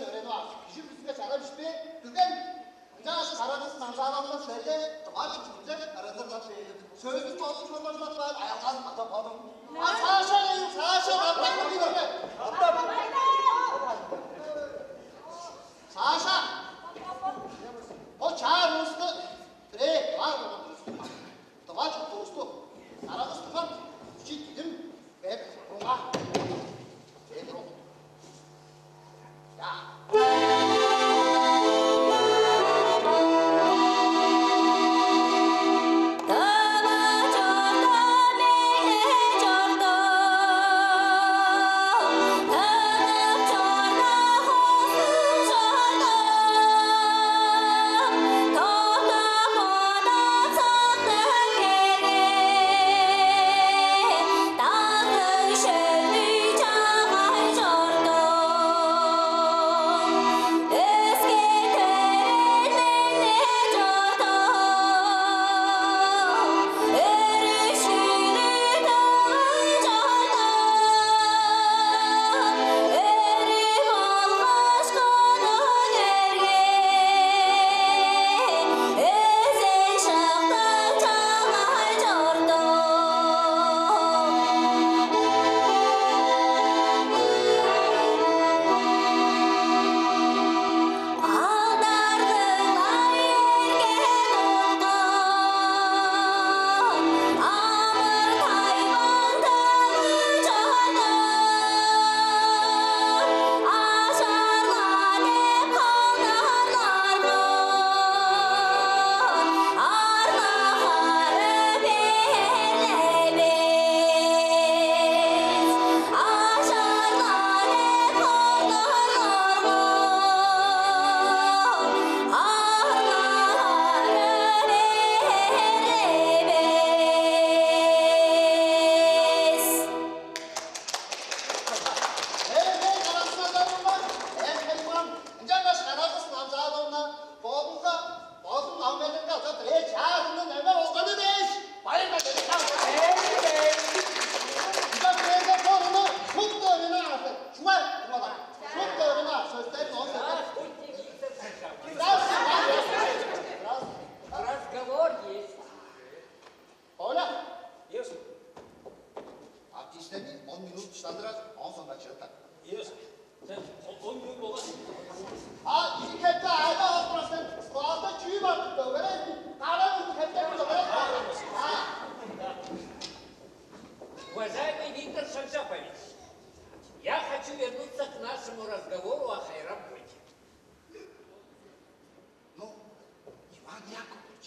Өөренип аар. Кижи бүрүзүнге чара бишпээн, дүрген. Ынчангаш Кара-Кыс Намзаановна, силерге тыва чүве чугунче ырыннар дыңнап бээр. Сөстү чоолдуг чорбажылап каар, аялгазын катап бодуң. А Саша, эй, Саша, катап кылдыр. Саша, бо чаа улусту бирээ бар болган улусту. Тыва чурттуувусту, Кара-Кыс Турган, бичии дидим бээр, бурунга. Чедип. Я. Ынчангаш Кара-Кыс Намзаановна бодунга, бодун Намбердинге аза бирээ чаа ырынны неме болганы дээш, байырга чедип каан. Ынча бирээде бо ырынны шупту өөренип аар силер. Чугай, кумалар. Шупту өөренип аар, сөстерин оон сөглеп. Здравствуйте, Виктор Саржапов. Здравствуйте. Здравствуйте. Разговор есть. Оля! Есть. Артистерни он минут дыштандырар, оон соңгаар чыгып тар. Есть. Сен о-, он минут болган. А, ийи хепте айда алып турар сен. Класста чүү бар деп дөгерейн. Кара курдук хепте бир дөгерейн. А. Уважаемый Виктор Шаржапович, я хочу вернуться к нашему разговору о Хайрам-Бойке. Ну, Иван Яковлевич,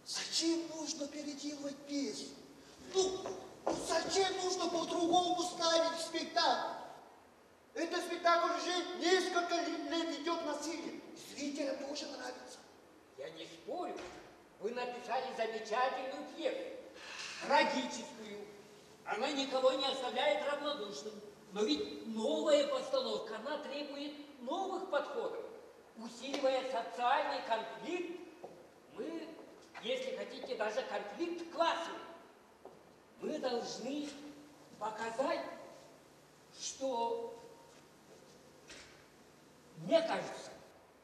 зачем нужно переделывать пьесу? Ну, ну зачем нужно по-другому ставить спектакль? Этот спектакль уже несколько ле-, лет идет на сцене. Зрителям тоже нравится. Я не спорю. Вы написали замечательную пьесу. Трагическую. Она никого не оставляет равнодушным. Но ведь новая постановка, она требует новых подходов. Усиливая социальный конфликт, мы, если хотите, даже конфликт классовый, мы должны показать, что, мне кажется,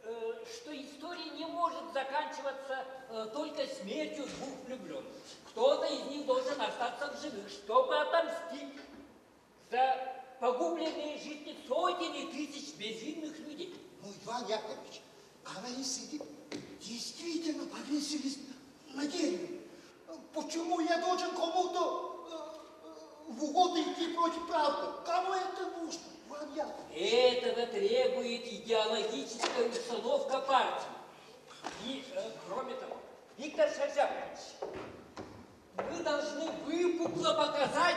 э, что история не может заканчиваться, э, только смертью двух влюблённых. Кто-то из них должен остаться в живых, чтобы отомстить за погубленные жизни сотен и тысяч безвинных людей. Ну, Иван Яковлевич, а вы, сидит, действительно повесились на дереве. Почему я должен кому-то, э, э, в угоду идти против правды? Кому это нужно, Иван Яковлевич? Этого требует идеологическая установка партии. И, э, кроме того, Виктор Шаржапович, мы должны выпукло показать,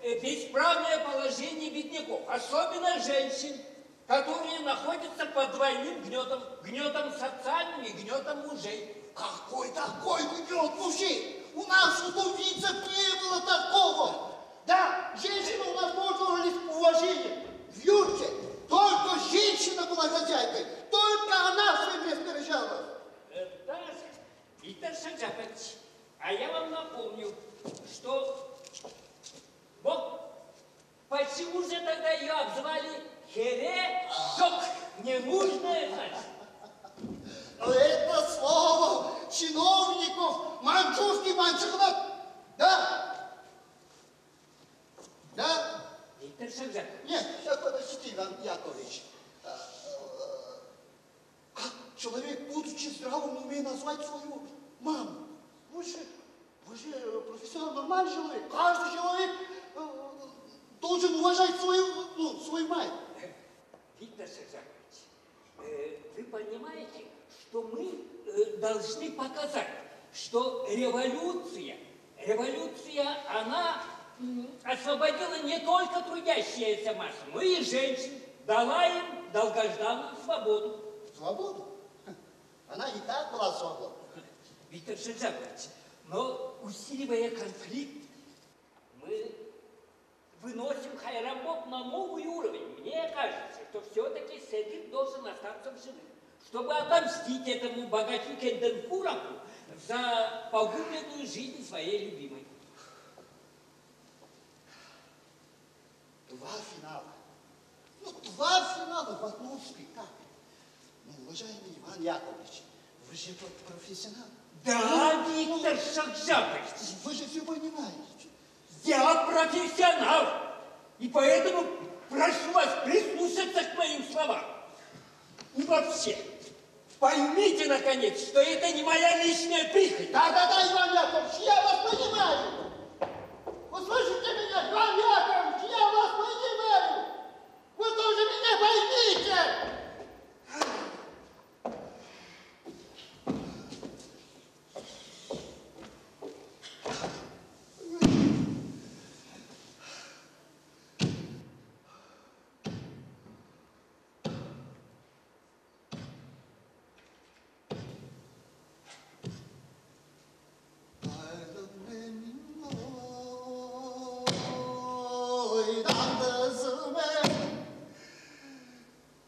э, бесправное положение бедняков, особенно женщин, которые находятся под двойным гнётом, гнётом социальным и гнётом мужей. Какой такой гнёт мужей? У нас столовицах не было такого. Да, женщины у нас пользовались уважением. В юрте только женщина была хозяйкой, только она свое место решала. Э, да, Виктор Шанжапович, а я вам напомню, что вот Почему же тогда ее обзывали хере жок, ненужная жач? Это слово чиновников, маньчжурский маньчжурнок. Да? Да? Виктор Шевченко. Нет, э, подождите, Иван Яковлевич. А, э, как человек, будучи в здравом уме, назвать свою маму? Вы же, вы же, э, профессионал, нормальный человек. Каждый человек, э, должен уважать свою, ну, свою мать. Виктор Сержакович, э, вы понимаете, что мы, э, должны показать, что революция, революция, она, м, освободила не только трудящиеся массы, но и женщин, дала им долгожданную свободу. Свободу? Она и так была свободна. Виктор Сержакович, но усиливая конфликт, мы выносим Хайрамбок на новый уровень. Мне кажется, что все-таки Седик должен остаться в живых, чтобы отомстить этому богачу Кенденкураку за погубленную жизнь своей любимой. Два финала. Ну, два финала в одном спектакле. Ну, уважаемый Иван Яковлевич, вы же про- профессионал. Да, ну, Виктор Шакжапович, вы же все понимаете. Я профессионал, и поэтому прошу вас прислушаться к моим словам. И вообще, поймите, наконец, что это не моя личная прихоть. Да-да-да, Иван Яковлевич, я вас понимаю. Вы слышите меня, Иван Яковлевич, я вас понимаю. Вы тоже меня поймите. Айлыг мениң ой, даңдызы мен,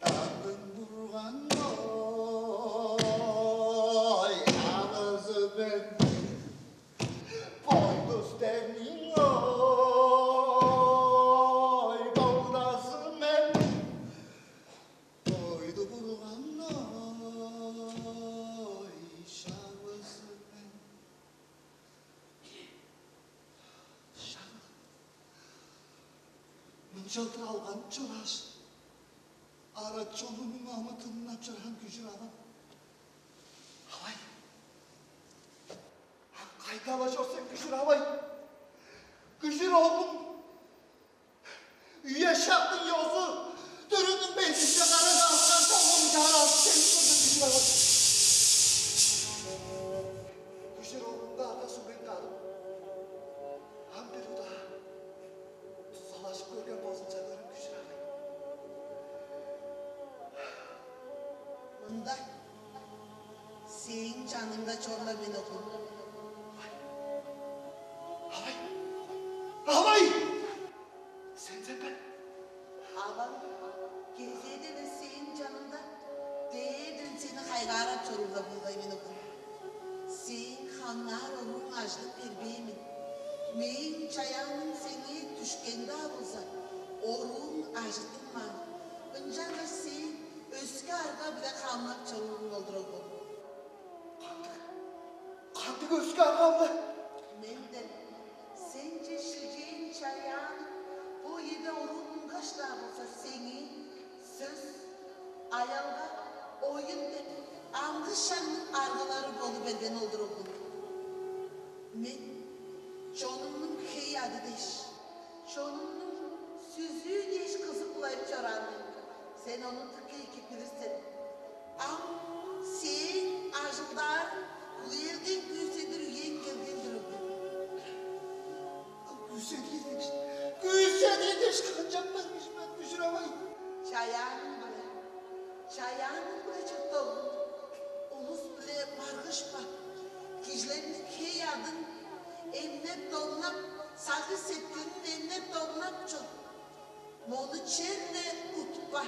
даңдың бурган ой, авызы мен, бойдус демниң ой, бодазы мен, бойду бурган ой, шавызы мен. Шагда мынчалдыр алганып чорааш, ара чонумнуң амы тынынап чораан күжүр авам. Авай, кайда-ла чор сен, күжүр авай? Күжүр оглум, үе-шактың ёзу, дүрүмнүң бетинче кара калган чогум чараазы сени көрдүм, күжүр авай. Күжүр оглумга арга-суг мен кадып, ам бир удаа дузалажып көрген болзумза көрем, күжүр авай. Мында, сээң чаныңда чор-ла мен, оглум. Авай! Авай! Сен, сен бе? Аваң кезээде-ле сээң чаныңда, дээрден сени хайгаарап чоруур-ла болгай мен, оглум. Сээң хамнаар орууң ажыдып бербээн мен. Мээң чаяаным сеңээ дүшкен-даа болза, орууң ажыттынмаан. Ынчангаш сээң өске арга-биле хамнап чорууруң ол-дур, оглум. Кандыг? Кандыг өске арга-биле? Менден сеңче шилчээн чаяаным бо үеде оруун мунгаш-даа болза, сеңээ сөс, аялга, оюн деп, амгы шагның аргалары болу берген ол-дур, оглум. Мен чонумнуң хей-аъды дээш, чонумнуң сүзүү дээш кызып-ла чораан мен. Сен ону дыка эки билир сен. Ам сээң ажылдаарың хүлээлгең күүседир үең келген-дир, оглум. Күүседир дээш, күүседир дээш кыгынчап баргыш мен, күжүр авай. Чаяаның-биле, чаяаның-биле чурт, оглум. Улус-биле маргышпа. Кижилерниң хей-аъдын эмнеп-домнап, сагыш-сеткилин эмнеп-домнап чор. Мону черле утпа.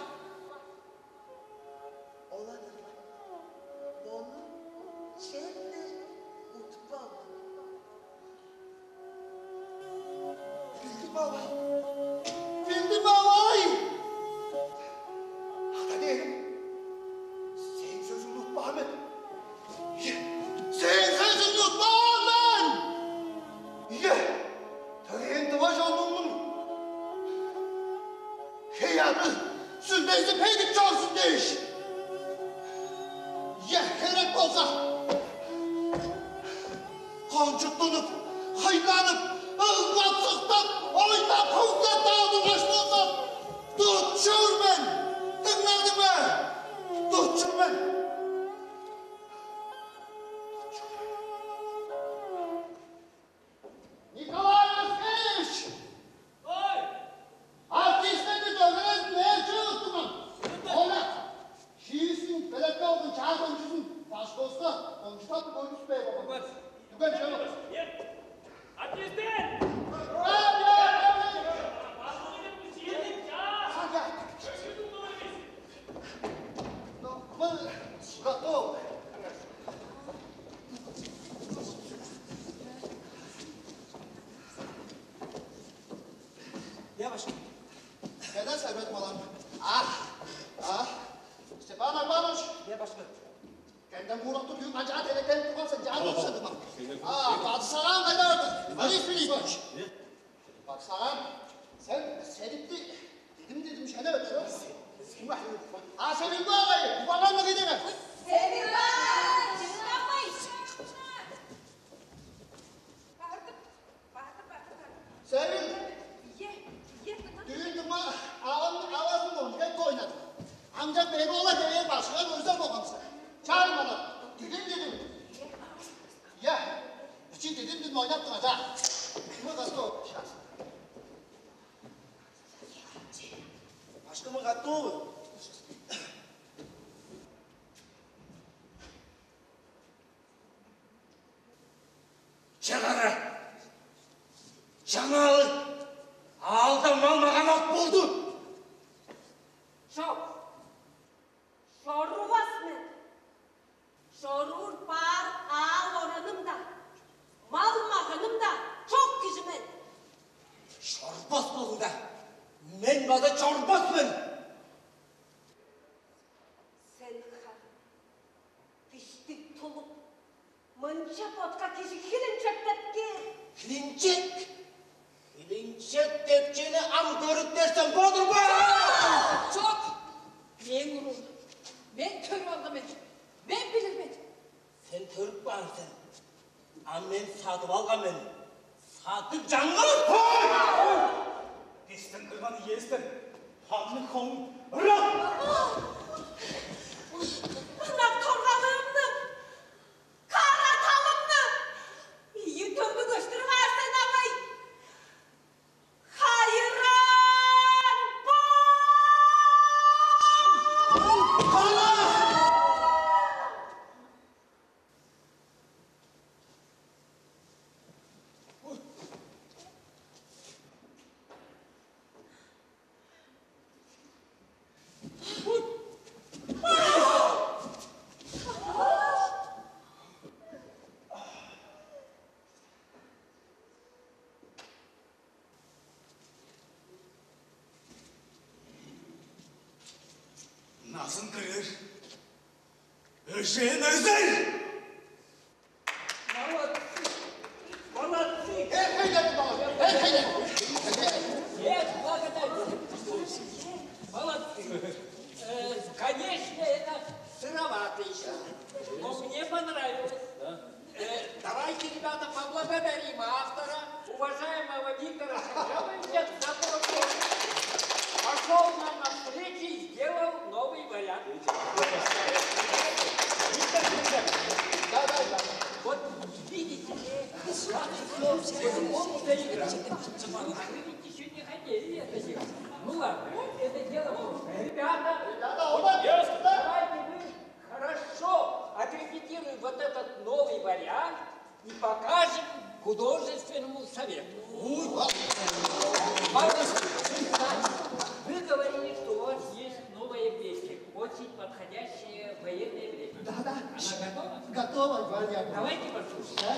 Ол-дур-ла. Мону черле утпа, оглум. Билдим, авай. Сүлдези бедик чорзун дээш. Е, херек болза, кончуттунуп, хыйланып, ылгап-сыктап, ойнап-ховзап-даа тургаш болза, тутчур мен. Дыңнадың бе? Тутчур мен. Николай Васильевич! Ой! Артистерни дөгерезин эр чыгып тур мен. Ола, шиисин белеткеп алган чаа кончузун башкывыска кончуттап көргүспей болган. Дүген чыгып. Артистер! Браво! Башкы деп бир шиидиң чаа. Сага. Көргүзүң болар эмес. Ну, мы готовы. Я, башкы. Кайда сарбет балам? А, а, Степан Агбаныч. Я, башкы. Кенден куурак тур, дүүн канчаар телекенип турган сен, чаа турсадың ма? А, бадысагаан кайда барды? Борис Филиппович. Бадысагаан, сен Седипти дидим дидим шене өттүр. А Седипти агай, угааннар кайда? Седипти чыгынмай. Бардым. Севил! Ийе, ийе, тыгын. Дүүн дуңма авазын кончуг эки ойнады. Аңчак бээр ола кевээр башкыга көзел болган сен. Чаар мана, дидим дидим. Ийе, бичии дидим дидим ойнап турар, чаа. Кымы катты ол? Башкымы катты ол? Чыгара! Чаңаалы! Аалда мал-маган ак болду! Чок, чорувас мен. Чоруур баар аал-ораным-даа, мал-маганым-даа чок кижи мен. Чорбас болзуң-даа, мен база чорбас мен. Сен харын диштиг тулуп, мынча ботка кижи хилинчектеп кээр. Хилинчек? Хилинчек деп чүвени ам көрүптерсиң бо-дур бе? Чок! Мээң уруум. Мен көрүп алган мен. Мен билир мен. Сен төрүп каан сен. А мен садып алган мен. Садыг чаңгыс! Бистиң кырган иестер, ханның ховун ырак! Ынак торгалыымны, кара талымны ийи төмнү көстүрүп аар сен, авай! Хайыран бо! Назын кырыыр, өжээн өзей! Молодцы! Молодцы! Эрхейлер, балам, эрхейлер! Нет, благодарю. Молодцы! Э, конечно, это сыровато ещё, но мне понравилось. Э, давайте, ребята, поблагодарим автора, уважаемого Виктора Шамиловича, за то, что пошёл нам навстречу и сделал новый вариант. Виктор Викторович, да, да, да. Вот видите, он заиграл. А вы ведь ещё не хотели это делать. Ну ладно, это дело прошлое. Ребята, ребята, давайте мы хорошо отрепетируем вот этот новый вариант и покажем художественному совету. Вы говорили, что у вас есть новая песня, очень подходящая в военное время. Да, да. Она готова? Готова, Ваня. Давайте послушаем. Да.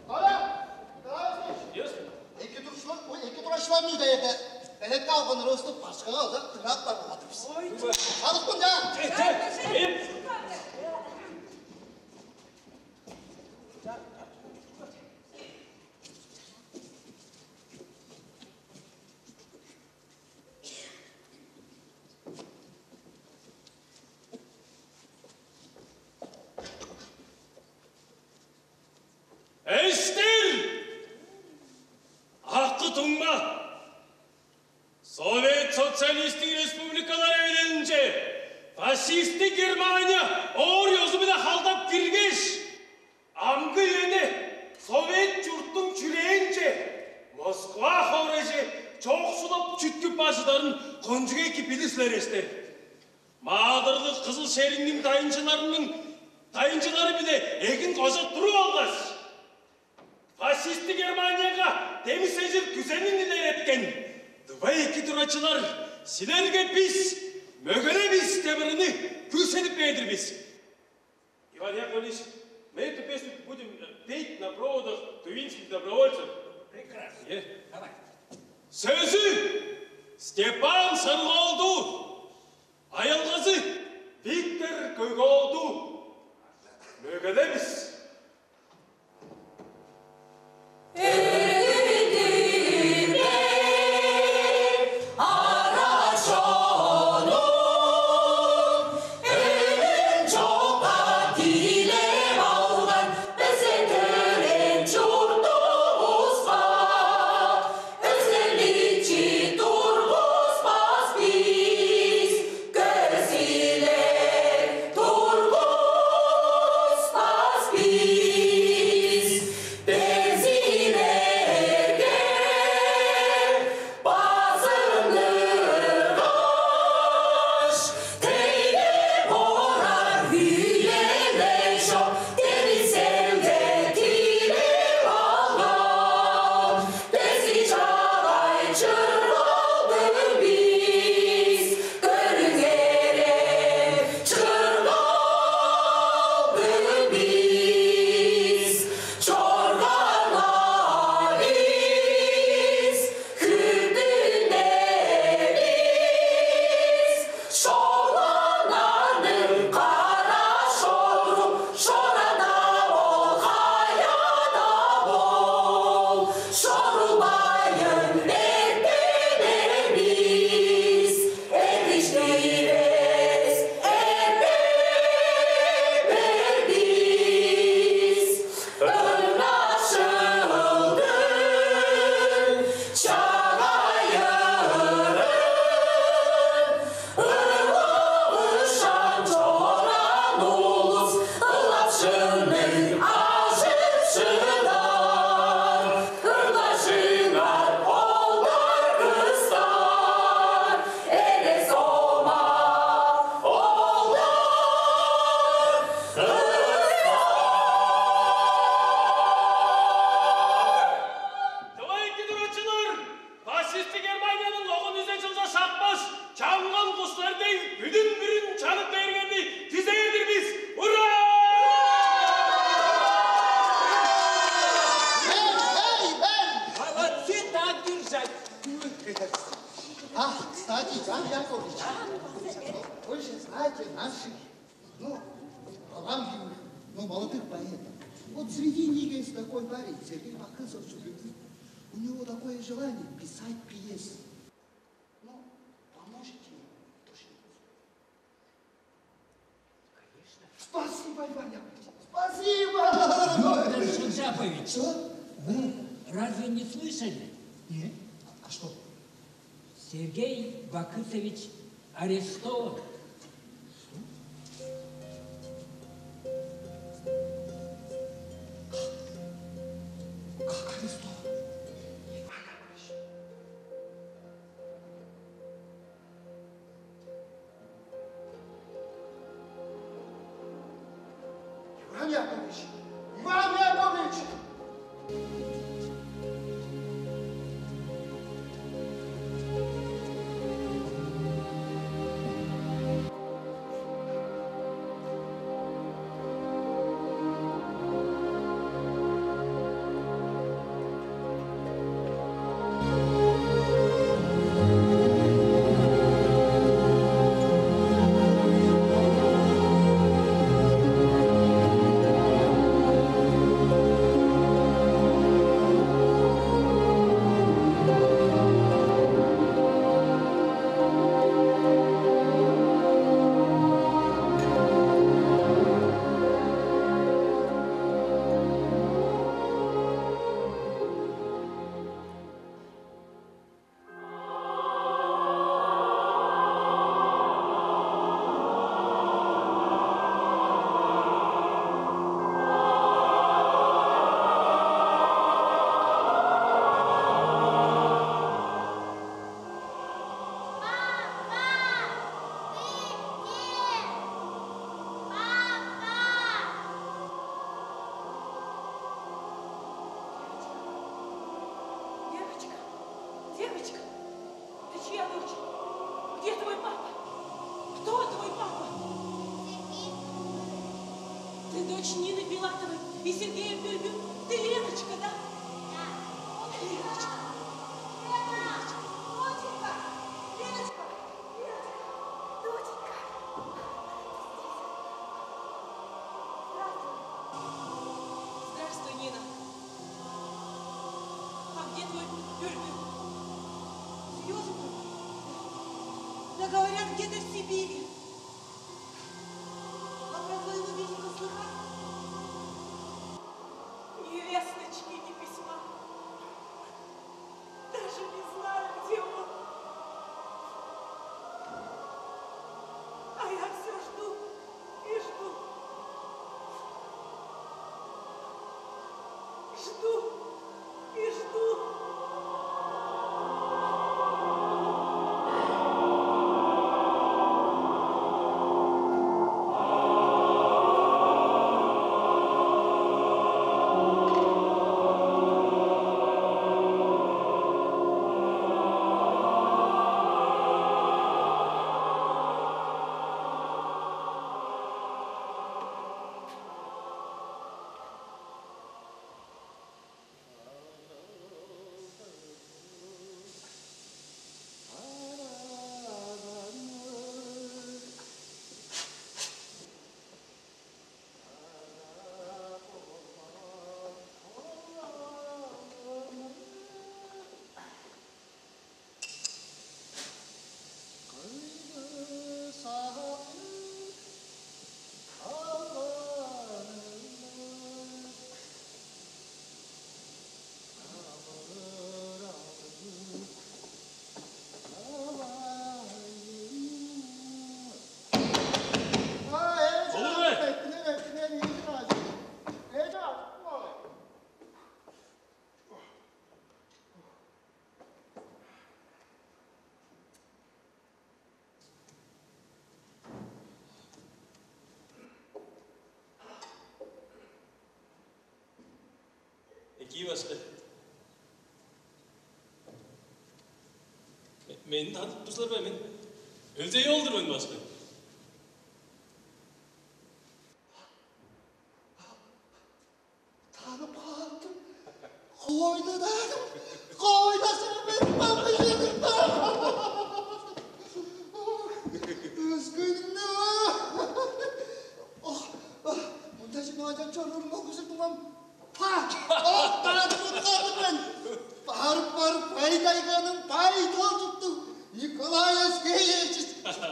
Оля! Николай Васильевич! Есть. Эки турушулар, ой, эки турашыларны үдееде. Белетке алган росту башкага оза тыңап бар болатыр бис. Ой. Алып кун да. Э, э, э. Фашистиг Германия оор ёзу-биле халдап киргеш, амгы үеде Совет чурттуң чүрээнче, Москва хоорайже чоокшулап чүткүп бар чыдарын кончуг эки билир силер эстер. Маадырлыг кызыл шериңниң дайынчыларының дайынчылары-биле эгин кожа туруп алгаш, фашистиг Германияга демисежир күзелин илереткен дывай эки турачылар силерге бис, мөгеле бис деп ырыны күүседип бээр-дир бис. Иван Яковлевич, мы эту песню будем петь на проводах тувинских добровольцев. Прекрасно. Э? Давай. Сөзү Степан Сарыголду, аялгазы Виктор Көголду, мөгеле бис. Көзүле тургуспас бис, безилерге базыныргаш, тейге борар үелер чок, дени силерден дилеп алган. Безин чагай чыргалдыг бис, көрүңерем, чыргалдыг бис, чоргаңар бис, хүндүле бис. Шолананың кара шору, шорада бол, хаяда бол, шорулбайын эртенер бис, эртиштивес, эртенер бис. Ынашылдың чагайырын, ылавышаан чораан улус, ылапшынның ажып шыдар. Ырлажыңар, оолдар, кыстар, эре-сома, оолдар, кыстар. Давай, эки турачылар! Фашистиг Германияның огун үзе чылча шапкаш, чаңган кустар дег, бүдүн-бүрүн чанып бергени дизээр-дир бис! Ура! Эй, эй, эй! Молодцы, так держать! А, кстати, Иван Яковлевич, вы же знаете наших, ну, талантливых, ну, молодых поэтов. Вот среди них есть такой парень, Сергей Бакызов Чугунов. У него такое желание писать пьесы. Ну, поможете мне, душевница? Конечно. Спасибо, Иван Яковлевич. Спасибо! Пётр Шунжапович, что? Вы разве не слышали? Нет. А что? Сергей Бакытович арестован. Как арестован? Иван Яковлевич! Иван Яковлевич! Нины Филатовой и Сергея Бюргю. Ты Леночка, да? Да. Леночка. Леночка. Леночка. Леночка. Доченька. Здравствуй. Здравствуй, Нина. А где твой Бюргю? Серьезно? Да говорят, где-то в Сибири. А про твоего Витьку слыхал? Ни весточки, ни письма. Даже не знаю, где он. А я все жду и жду. Жду и жду. Экии, башкы. Ме-, мени танып тур силер бе? Мен Өлзей ол-дур мен, башкы. Танып каапты. Хоойлу-даа, хоойлу-даа сен мени бамбыжыдың. Өскениң-не. Ох, ох, мында чүнү ажап чоруурун ол күзүрдүң ам. Па! Октадып уткадым мен. Барып-барып, бай-тайганың бай тол чуттуг Николай Аскеевич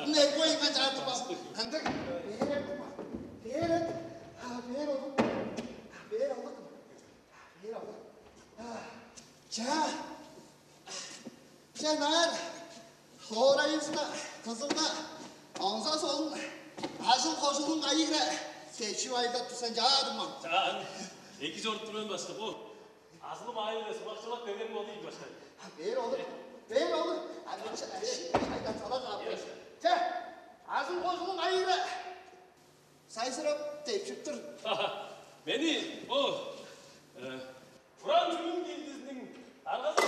негойга чаатып ал. Андыг бээр, бээр, а, бээр олук, бээр олук, бээр олук. А, ча, ча, наар, хоорайывыста, Кызылда, оңза солун, ажыл-кожулуң кайы хире, сечип айдап турсан, чаадым ам. Чаан, эки чоруп тур мен, башкы, бо. Азылым аайы-биле сылакчылап келген болду ийин, башкы. Бээр олур, бээр олур. Ам чайдан сала каап. Че, азыл-кожулуң кайы хире сайзырап, депшип тур. Мени бо, э, Француюң килдизиниң аргазы.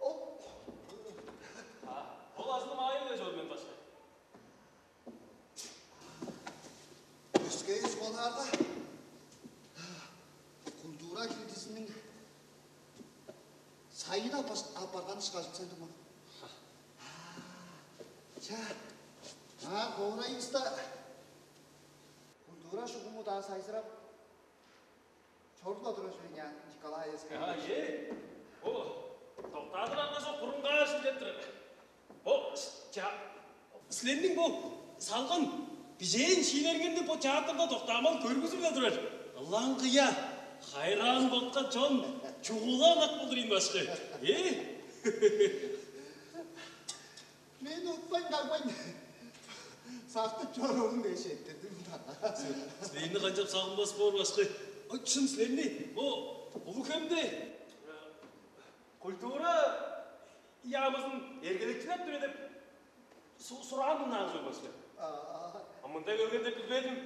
Ол, а, ол азылым аайы-биле чор мен, башкы. Өске эвес, оларга культура килдизиниң сайыны аппарган ышкажыл сен, дуңмам. Ча, а хоорайывыста культура шугуму-даа сайзырап, чорула турар чүве, Николай Эскеевич. А, э? О, доктаадыр аргазы курунгаар шилдеп турар. Бо, ча, силерниң бо салган бижээн шиилериңерни бо театрда доктаамал көргүзүп-ле турар. Ылаңгыя, хайраан боткан чон чугула ынак болдур ийин, башкы. Э? Мен утпайн-дагбайн сактып чоруурун дээш эрттирдим. Силерни канчап сагынмас боор, башкы? Ой, чын, силерни бо Улуг-Хемде культура яамызын эргелекчилеп тур деп су-, сураан мыннаан чорбас бе? А мында көргенде билбедим.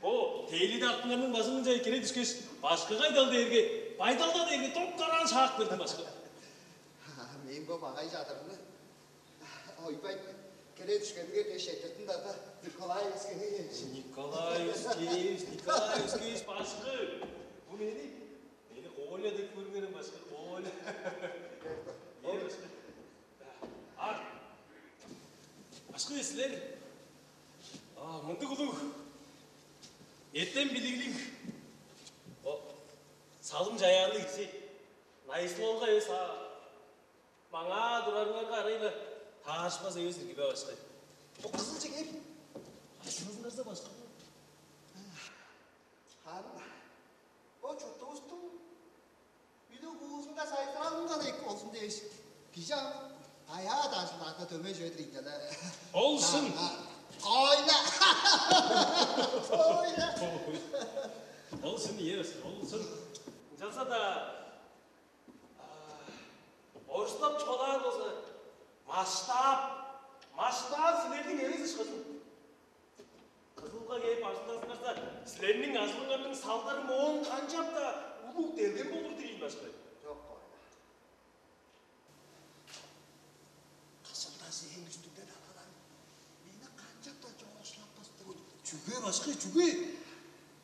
Бо тейли дактыңарның бажыңынче кире дүшкеш, башкы кайдал дээрге, байдалда дээрге доп-дараан шаап бердим, башкы. Мен бо багай чадырны ойбайн Келе дүшкенге дээш четтирдим дада, Николай Ускевич. Николай Ускевич, Николай Ускевич, башкы. Бу мени, мени Коля деп көрүңерем, башкы, Коля. Э, башкы. А, башкы, силер, а, мындыг улуг, эртем-билиглиг, о, салым-чаяанныг кижи. Найысылалга эвес, а маңаа турарыңарга арай-ла таарышпас эвес ирги бе, башкы? Бо кызылче кел. Ашынызынгарза, башкы. Харын бо чуртувустуң үлүг-буузунга сайзыралынга дег болзун дээш, кижи ам каяа-даа ажылдаарга дөмей чүве-дир ийин але. Ол шын. Ойна. Ойна. Ол шын, ийе, ол шын. Ынчалза-даа, а, орустап чугаалаар болза, масштаб, масштаб силерниң эвес ышкажыл. Кызылга кээп ажылдазыңарза, силерниң ажылыңарның салдары моон канчап-даа улуг делгем болур-дур ийин, башкы. Чок, Коля. Кызылда сээң үстүңде далгалар мени канчап-даа чоокшулатпас-тыр. Чүге, башкы, чүге?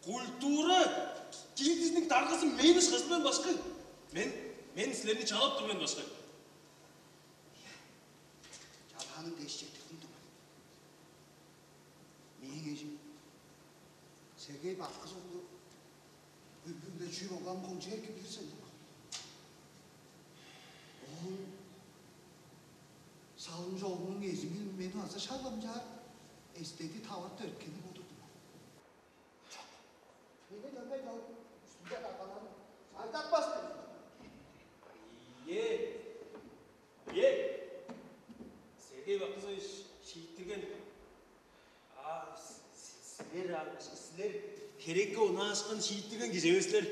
Культура гильдизиниң даргазы мен ышкажыл мен, башкы. Мен, мен силерни чалап тур мен, башкы. Чалааның дээш четтирдим, дуңмам. Мээң эжим Сергей Баккыс оглу өлгенде чүү болган, кончуг эргим билир сен, дуңмам. Ол салым-чолунуң эзимин мени база шак ынчаар эстеди таварты эрткени бо-дур, дуңмам. Чок. Мени дөмей ол үстүнде кагаларын айдатпас-тыр. Ийе. Ийе. Сергей Бактызович шииттирген. А с-, с-, силер, а, силер херекке унаашкан, шииттирген кижи эвес силер.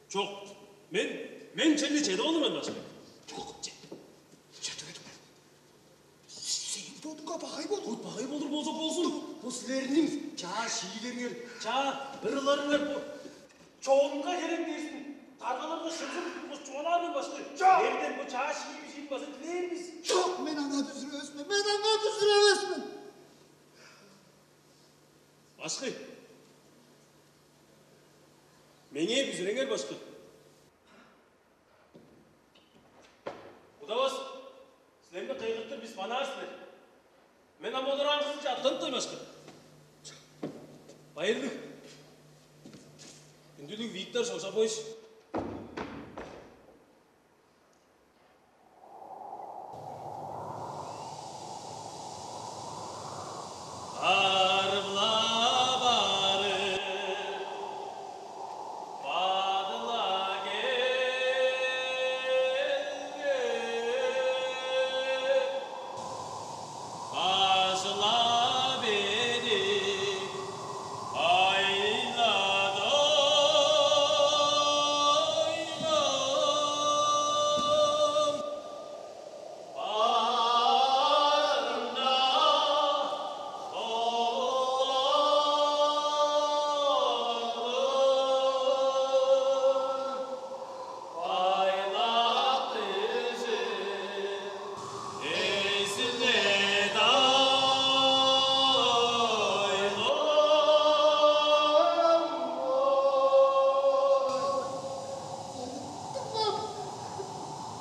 Чок. Мен, мен черле чеде болур мен, башкы. Чок, че-, чедип эдим. Сээң бодуңга багай болур. Бо багай болур болза болзун. Бо силерниң чаа шиилериңер, чаа ырыларыңар, бо чонга херек дээрзин даргаларга шынзын тудунгаш чугаалаар мен, башкы. Чок! Силерден бо чаа шии-бижиин база дилээр бис. Чок, мен аңаа бүзүревес мен. Мен аңаа бүзүревес мен. Башкы. Меңээ бүзүреңер, башкы. Удавас, силерни кыйгыртыр бис, манаар силер. Мен ам олар аңгызынче аттанып тоймашкын. Байырлыг. Үндүлүг Виктор Шолшапович. Арып-ла барып, бадыла келген, бажылап эдип, айлады ойлам.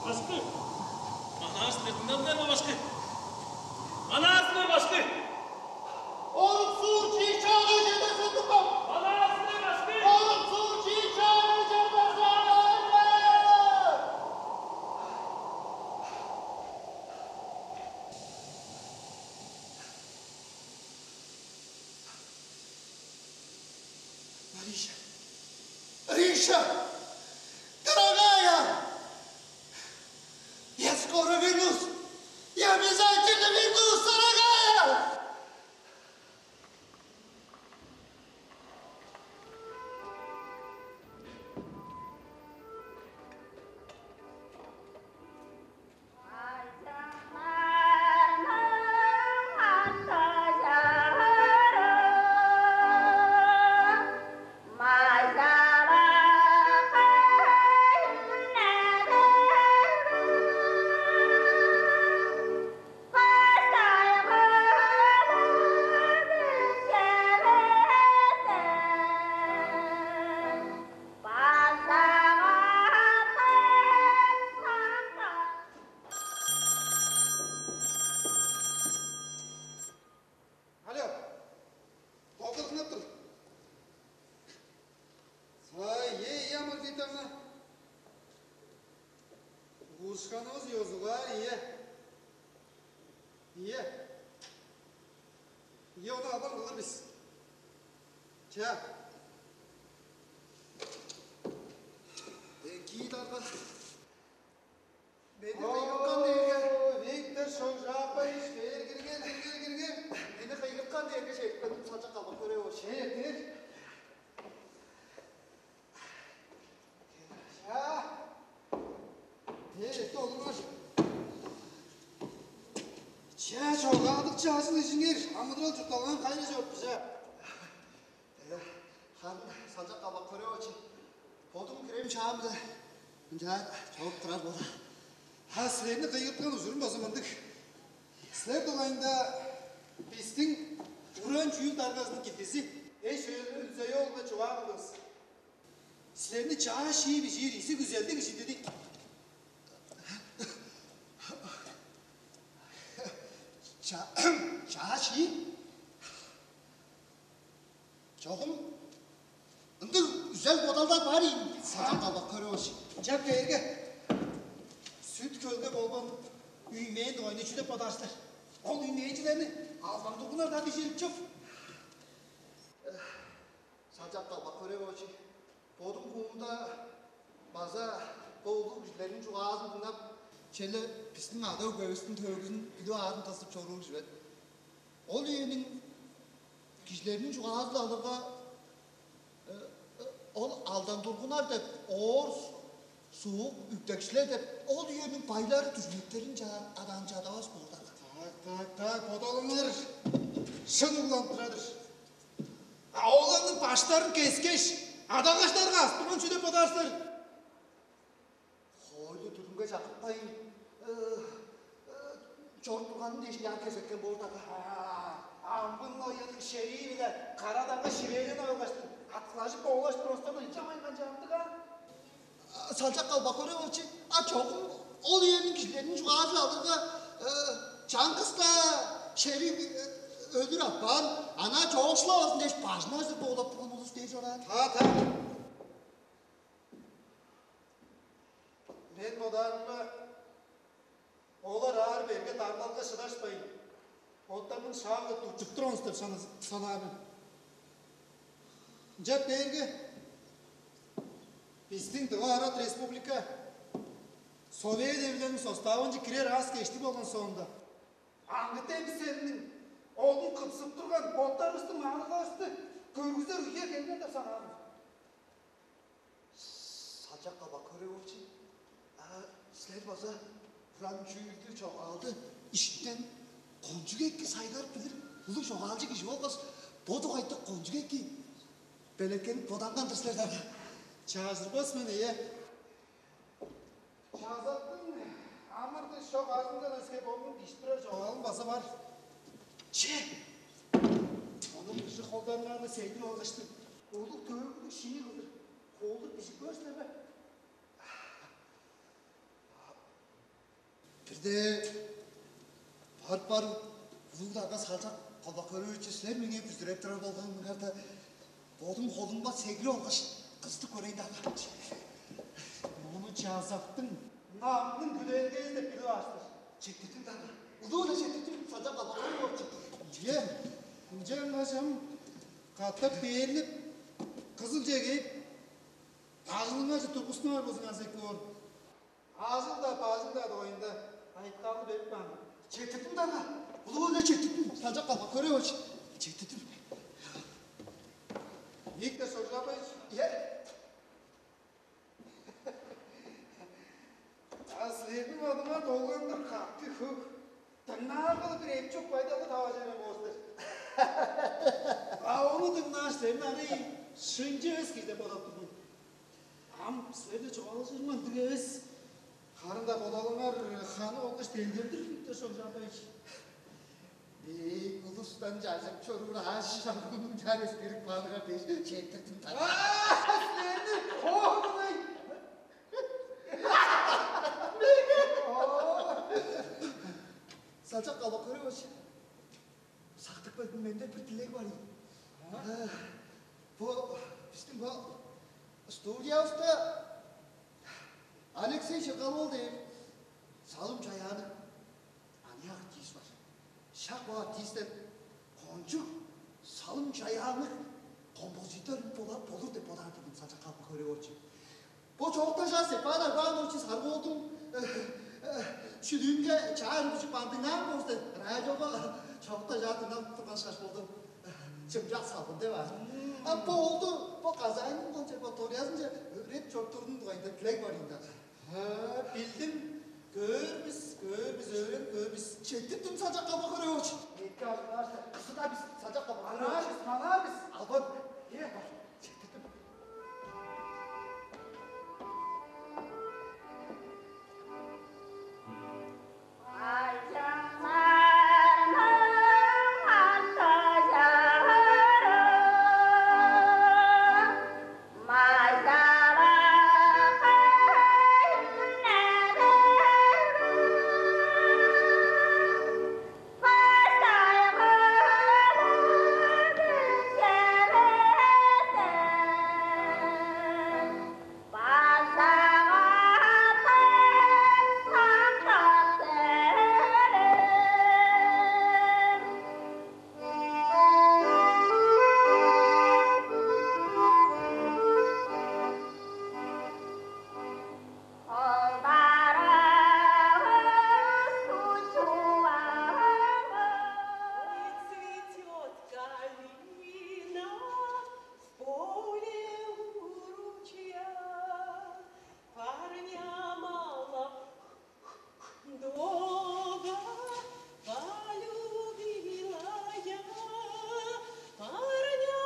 Башкы! Манаар силер, дыңнадыңар бе, башкы? Манаар силер, башкы! Орук суур чиик чаагай черде сындыпкан! Манаар силер, башкы! Орук суур чиик чаагай черде сындыпкан! Мариша! Мариша! Дорогая! Я скоро вернусь! Я обязательно вернусь, дорогая! Тушканывыс ёзугаар, ийе. Ийе. Ийе, ону албан кылыр бис. Чаа. Эки дарга. Мени кыйгырткан дээрге. Виктор Шогжапович, бээр кирген, кирген, кирген. Мени кыйгырткан дээрге чедип келдим, Салчак Калбак Хөревич. Чедир. Чаа. Ээ, эшти олуңар. Чаа, чогаадыкчы ажыл-ижиңер, амыдырал-чуртталгаң кайы чоруп бижа? Э, харын Салчак Калбак Хөревич, бодум кирем шаам-биле ынчаар чоруп турар бода. А силерни кыйгырткан ужурум база мындыг. Силер дугайында бистиң уран чүүл даргазының килдизи Эш Өлзей-оолга чугаа кылдывыс. Силерни чаа шии бижиир изиг күзелдиг кижи дидик. Ча-, чаа шии? Чогум ындыг үзел бодалдар бар ийин, Салчак Калбак Хөревич. Ынчап кээрге, Сүт-Хөлге болган үймээн дугайында чүү деп бодаар силер? Ол үймээнчилерни албан тургунар-даа бижирип чоп. Салчак Калбак Хөревич, бодум хуумда база бо улуг кижилерниң чугаазын дыңнап, черле бистиң ада-өгбевистиң төөгүзүн билип аарын кызып чоруур чүве. Ол үениң кижилерниң чугаазы-биле алырга, э, э, ол алдан тургунар деп, оор суук үктекчилер деп, ол үениң байлары дүрмектерин чаар адаан чадавас боор-даа. Так, так, так, бодалыңар шын угланып турар-дыр. А оларның баштарын кескеш, адалгаштарга аспырган чүү деп бодаар силер? Хоойлу-дүрүмге чакпайн, э, э, чоруп турганын дээш, яа кезеткен боор-даа. А, амгын ояның шерии-биле кара дагга ширээн алгаштың, аткылажып боолаштыр остан ынча майган чаамдык, а? А, Салчак Калбак Хөревич, а чогум ол үениң кижилериниң чугаазы-биле алырга, э, чаңгыс-даа шериг, э, өлүр аппаан, анаа чоокшулавазын дээш, бажын ажыр боолап турган улус дээш ораар. Та, та. Мен бодаарымга, олар аар-берге дарлалга шыдашпайн, боттарының шаалы дурчуп турганнар деп санаар мен. Ынчап кээрге, бистиң Тыва Арат Республика Совет Эвилелиниң составынче кирер аас-кежиктиг болган соонда, аңгы демистерниң олун кыпсып турган боттарывыстың маңнавысты көргүзер үе келген деп санаар мен. Салчак Калбак Хөревич, а силер база уран чүүлдү, чогаалды иштинден кончуг эки сайгарып билир улуг чогаалчы кижи болгаш, бо дугайында кончуг эки белеткенип боданган-дыр силер даан. Чажырбас мен, ийе. Чазактың амыр-дыш чок ажылындан өске бодунуң бижип турар чогаалым база бар. Че! Ону быжыг холдарыңарны сегирип алгаштың, улуг төөгүлүг шии кылдыр, холдур бижип көөр силер бе? Бирде барып-барып, улуг дарга Салчак Калбак Хөревич, силер меңээ бүзүреп турар болган кырында, бодум холумга сегирип алгаш, кызып көрейн даан. Мону Чазактың намның күдээлгээзи деп билип аар силер. Четтирдим даан. Улуу-биле четтирдим, Салчак Калбак Хөревич. Ийе, ынчангаш ам катап бээрлеп, Кызылче кээп, ажылыңарже тургустунар болзуңарза эки боор. Ажыл-даа, бажың-даа дугайында айтырыгны берип каан. Четтирдим даан. Улуу-биле четтирдим, Салчак Калбак Хөревич. Четтирдим. Виктор Шогжапович. Ийе. А силерниң бодуңар долгандыр кактыг хөг. Дыңнаар кылдыр эпчок байдалы таваржы берген боор силер. А ону дыңнааш, силерни аңай шынчы эвес кижи деп бодап турдум. Ам силерже чугаалажырым ындыг эвес. Харын-даа бодалыңар ханы болгаш делгем-дир, Виктор Шогжапович. Бей улустан чажырып чоруур аъш-чагымның чарыс берип кааныңар дээш четтирдим даан. Силерни хоорунай. Салчак Калбак Хөревич, сактып келдим, менде бир дилег бар ийин. Бо бистиң бо студиявыста Алексей Чыргал-оол дээр Салым-чаяанныг аныяк артист бар. Шак бо артисттен кончуг салым-чаяанныг композитор болар, болур деп бодаар турдум, Салчак-Калбак Хөре-оолович. Бо чоокта чаа Степан Агбаанович Сарыг-оолдуң, э, э, шүлүүнге чаа үргүлчү бандыгнаан болза деп, радиога чоокта чаа дыңнап турган ышкаш болду. Чымчак салгын деп аа. А бо оолду бо Казаньның консерваториязынче өөредип чоруптурунуң дугайында дилег бар ийин даа. Ха, билдим. Көөр бис, көөр бис, өөренип көөр бис. Четтирдим, Салчак-Калбак Хөре-оолович. Эки ажыглаар сен. Кызы-даа бис, Салчак-Калбак Хөре-оолович. Манаар бис, манаар бис. Албан. Ээ, бар. Четтирдим. Цветёт калина в поле у ручья, парня мало, Дорога полюбила я, парня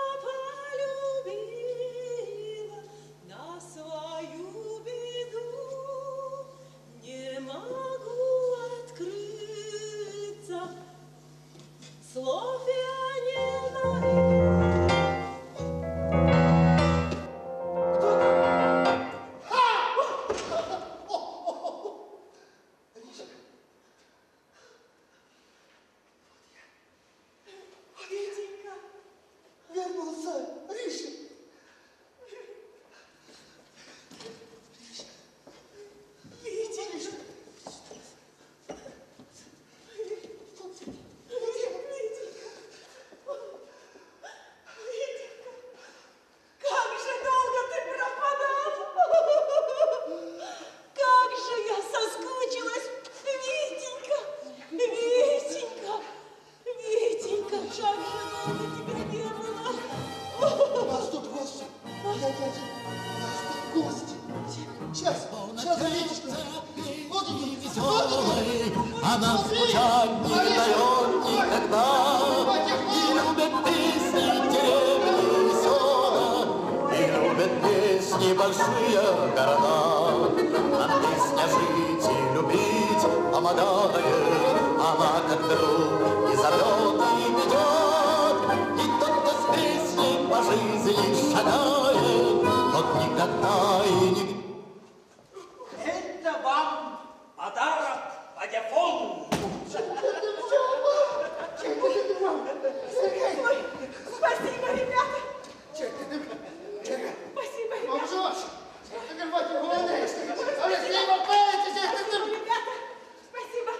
полюбила, на свою беду не могу открыться. Слов я не найду. Кто там? Ха! Витенька! Мен болза, Риша! Риша! Витенька! Витенька! Витенька! Как же долго ты пропадал! Как же я соскучилась! Витенька! Витенька! Витенька, как же долго тебя не было! У нас тут гости! Глядь, глядь, у нас тут гости! Сейчас, сейчас, Витенька! Вот они! Веселой, она скучать не даёт никогда. И любят песни деревни и сёла, и любят песни большие города. Нам песня жить и любить помогает, она как друг и зовёт, и ведёт. И тот, кто с песней по жизни шагает, тот никогда и не Это вам подарок по дефолту. Ой, спасибо, ребята. Спасибо, ребята. Спасибо.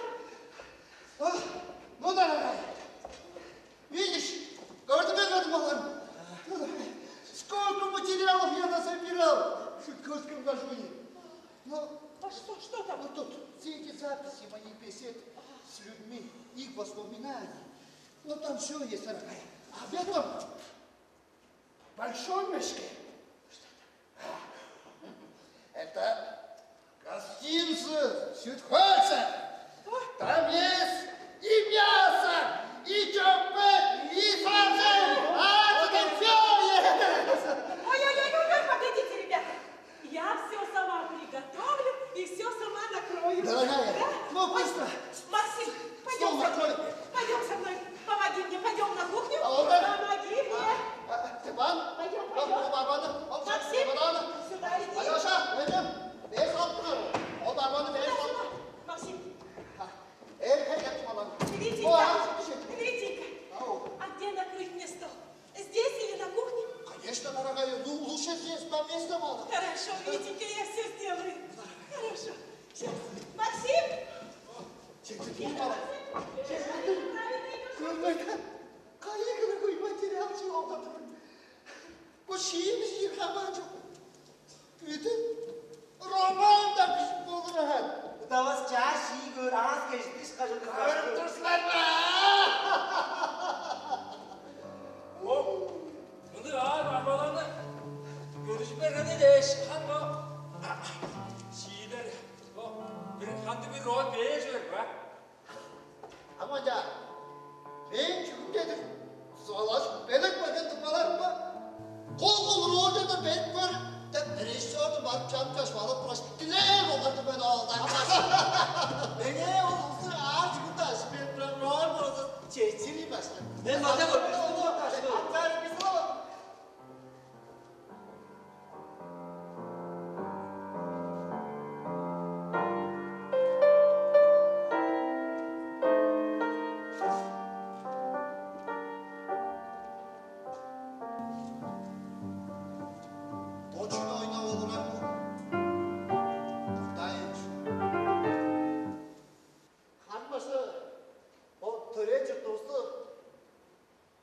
А, ну, дорогая, видишь, говорю тебе, надо было. Сколько материалов я насобирал. Шутка, скажу. Ну, а что, что там? Вот тут все эти записи моих бесед с людьми, их воспоминаний. Ну, там все есть, дорогая. А в этом большом мешке это гостинцы Сюдхольца. Там есть и мясо, и чоппет, и сардин. А, там всё есть. Ой-ой-ой, погодите, ребята. Я всё сама приготовлю и всё сама накрою. Дорогая, да? Ну, быстро. Максим, пойдём со мной. Пойдём со мной. Помоги мне, пойдём на кухню. А, вот так. Помоги мне. А, а, Степан? Пойдём, пойдём. Оп, оп, Арбана. Оп, Максим, Арбана. Сюда иди. Алёша, пойдём. Беш салып тур. Оп, Арбана, беш салып. Максим. Эр, эр, эр, малан. Витенька, Витенька, Чок. Үдү роман-даа бижип болур аан. Удавас чаа шии көөр аас кежиктиш кажыл. Көрүп тур силер бе? О, мындыг аар барбаланы көрүжүп бергени дээш, хан бо шиилер, бо бир ханды бир роль бээр чүве бе? Ам ынча, мээң чүгүм чедир, дузалажып белек берген дуңмаларым бар. Кол-кол рольдерден берип көр деп, режиссерден барып чанып чаш балап тургаш, дилээр болган-дыр мен оолдан. Меңээ ол узур аар чүгүн даш берип турар роль болза, чечири башка. Мен маза көрбес болдум, башка. Аттары бис ол. Бо чүнү ойнап олурар бо? Кыдайынчы. Харын башы, бо төрээн чуртувусту,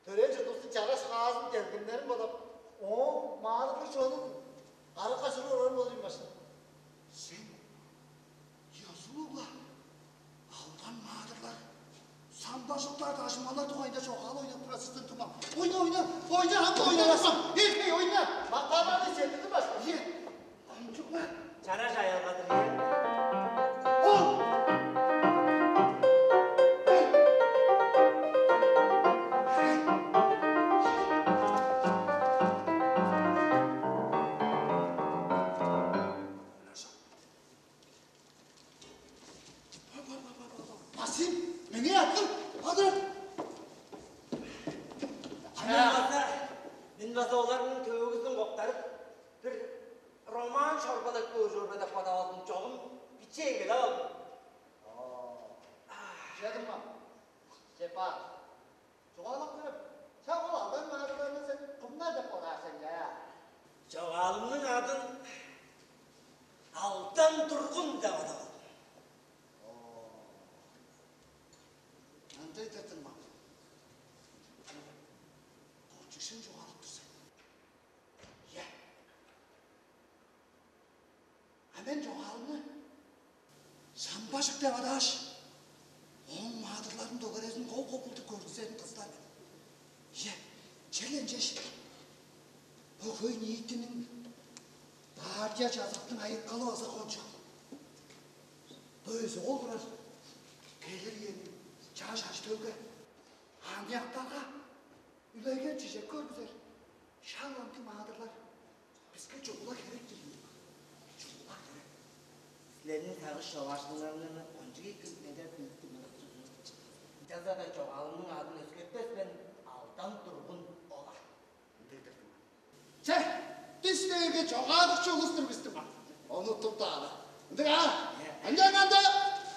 төрээн чуртувустуң чараш хаазын, делгемнерин бодап, ооң маадырлыг чонун карак-кашырып олурар болур ийин башкы. Сен ёзулуг-ла алдан-маадырлар, самбажыктар, дажынмалар дугайында чогаал ойнап турар сизден, дуңмам. Ойна, ойна, ойна, ам ойна, дуңмам. Эй, эй, ойна. Мактааныңны четтирдим башкы. Ийе. Кончуг-ла чараш аялга-дыр, ийе. Ол! Максим, меңээ аткыр, адыр! Мен база, мен база оларның төөгүзүн коктарып, бир роман чорбалап көөр чорба деп бодап алдым, чогум бичии эгелеп алдым. Чедиңме? Чепаар. Чугаалап көрем. Чак ол алдан-маадырларны сен кымнар деп бодаар сен, чаа? Чогаалымның адын Алдан Тургун деп адап алдым. Ындыг-дыр, дуңмам. Кончуг шын чугаалап тур сен. Ийе. А мен чогаалымны самбажык деп адааш, ооң маадырларының дөгерезин кол-кол кылдыр көргүзерин кызыдар мен. Ийе, черле ынчаш бо хөй-ниитиниң, партия, чазактың айыткалы база кончуг. Бо өзүп ол турар келир үениң чаш ажы-төлге, аныяктарга үлегер-чижек көргүзер шак ындыг маадырлар биске чугула херек-тир ийин. Чугула херек. Силерниң сагыш човаашкыннарыңарны кончуг эки медер билип тур мен. Ынчалза-даа чогаалымның адын өзгертпес мен, Алдан Тургун ол-ла. Ындыг-дыр, дуңмам. Че, бис дээрге чогаадыкчы улус-тур бис, дуңмам. Ону уттуптаалы. Ындыг аа? Ынчанганда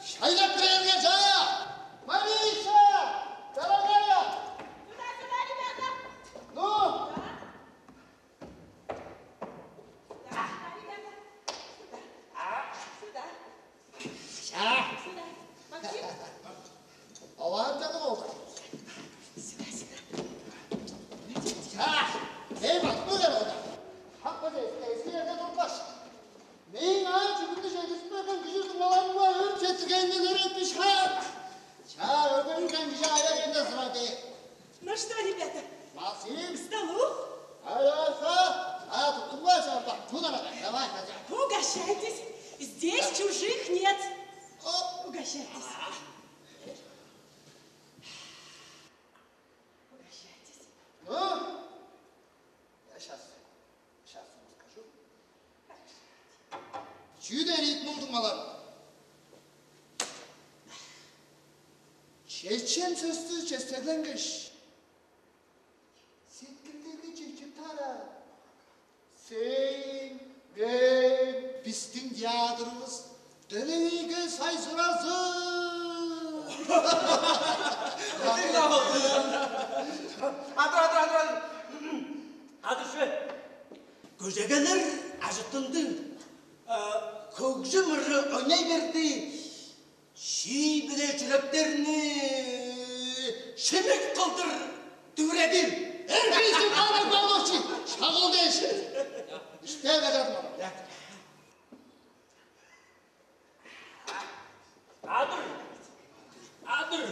шайлап кирерге, чаа! Мариша! Дорогая! Сюда, сюда, ребята! Ну? Сюда, ребята! Сюда! Сюда! Чаа! Сюда! Максим! Оваантаны болду. Сюда, сюда! Чаа! Эй, бак, бо кер ода. Хак бо эски, эски черде турупкаш, мээң аан чүгүмнү чедирип берген күжүр дуңмаларымга өөрүп четтиргенинден өөретпиш хаан. Чаа, өргөнүнген кижи аяк-энден сурар дээр. Ну что, ребята? Максим. К столу? Араса, а, туттунган чорба. Тунара, давай, хозяин. Угощайтесь. Здесь чужих нет. Оп. Угощайтесь. Угощайтесь. Ну? Я щас, щас вам скажу. Чүү дээр ийик, мол дуңмалар? Чечен сөстү честегленгеш, сеткилдерге чечип таараа. Сээң, мээң, бистиң театрывыс делегейге сайзыразын! Адыр, адыр, адыр, адыр. Адыр чүве? Көжегелер ажыттынды. А, хөгжүм ыры ойнай берди. Шии-биле чүректерни шимик кылдыр дүвүредир. Эргейсиң, Павел Павлович, шак ол дээш. Я кажадым, я. Адыр! Адыр!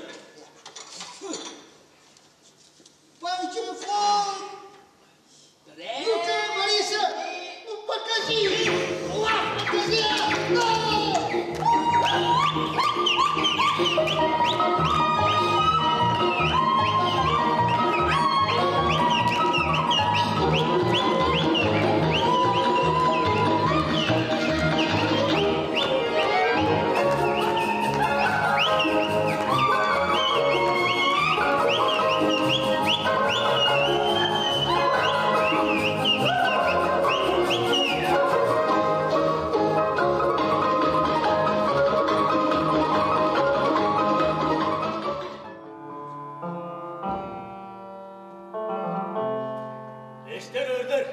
Пойдём, Флоу! Ну-ка, Мариша, ну покажи! Покажи! Эштер, өрлер,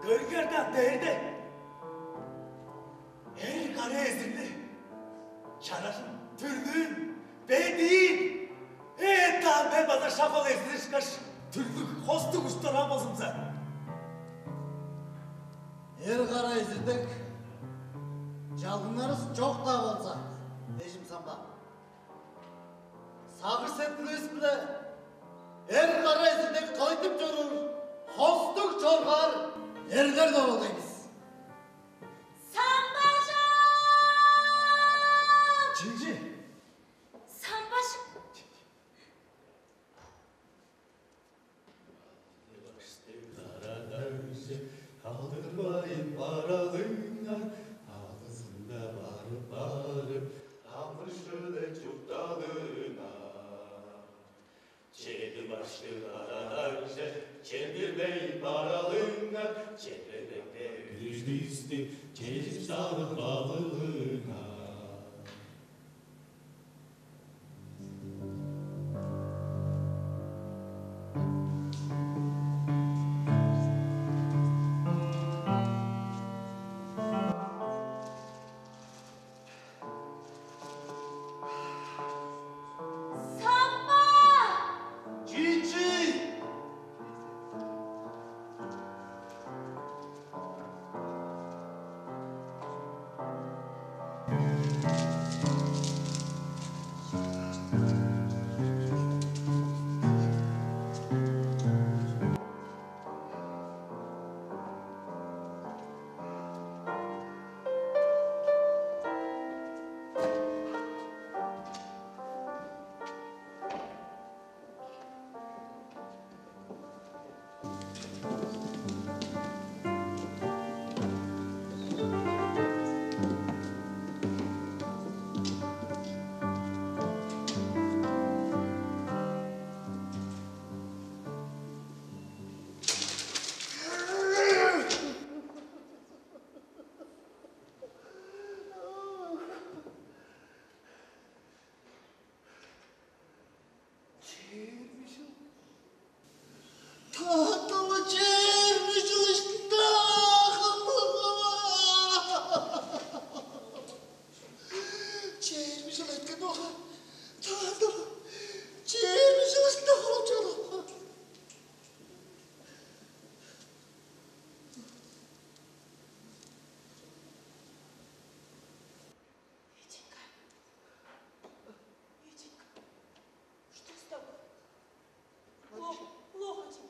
көрүңер даан, дээрде эр кара эзирни, чаражын, түрлүүн, бедиин. Ээ, даан, мен база шак ол эзир ышкаш түрлүг хостуг уштурган болзумза. Эр кара эзир дег чалгыңарывыс чок-даа болза, эжим Самба, сагыш-сеткиливис-биле эр кара эзир дег кылайтып чоруур хостуг чоргаар эрлер деп алгай бис. Самбажык! Чилчи! Самбажык! Башты кара дагже алдырбайн баралыңар, алызында барып-барып, амыр-шөле чуртталыңар. Чеди башты кара дагже чемдирбей баралыңар, чемдирбейде үдүстү чежип сагып алыңар. Самба! Чичи! Чээрби чыл. Таатылы чээрби чыл иштинде кылган. Чээрби чыл эрткен болган. Таатылы чээрби чыл иштинде кылып чыгдым. Витенька. Витенька. Что с тобой? Плохо, плохо тебе.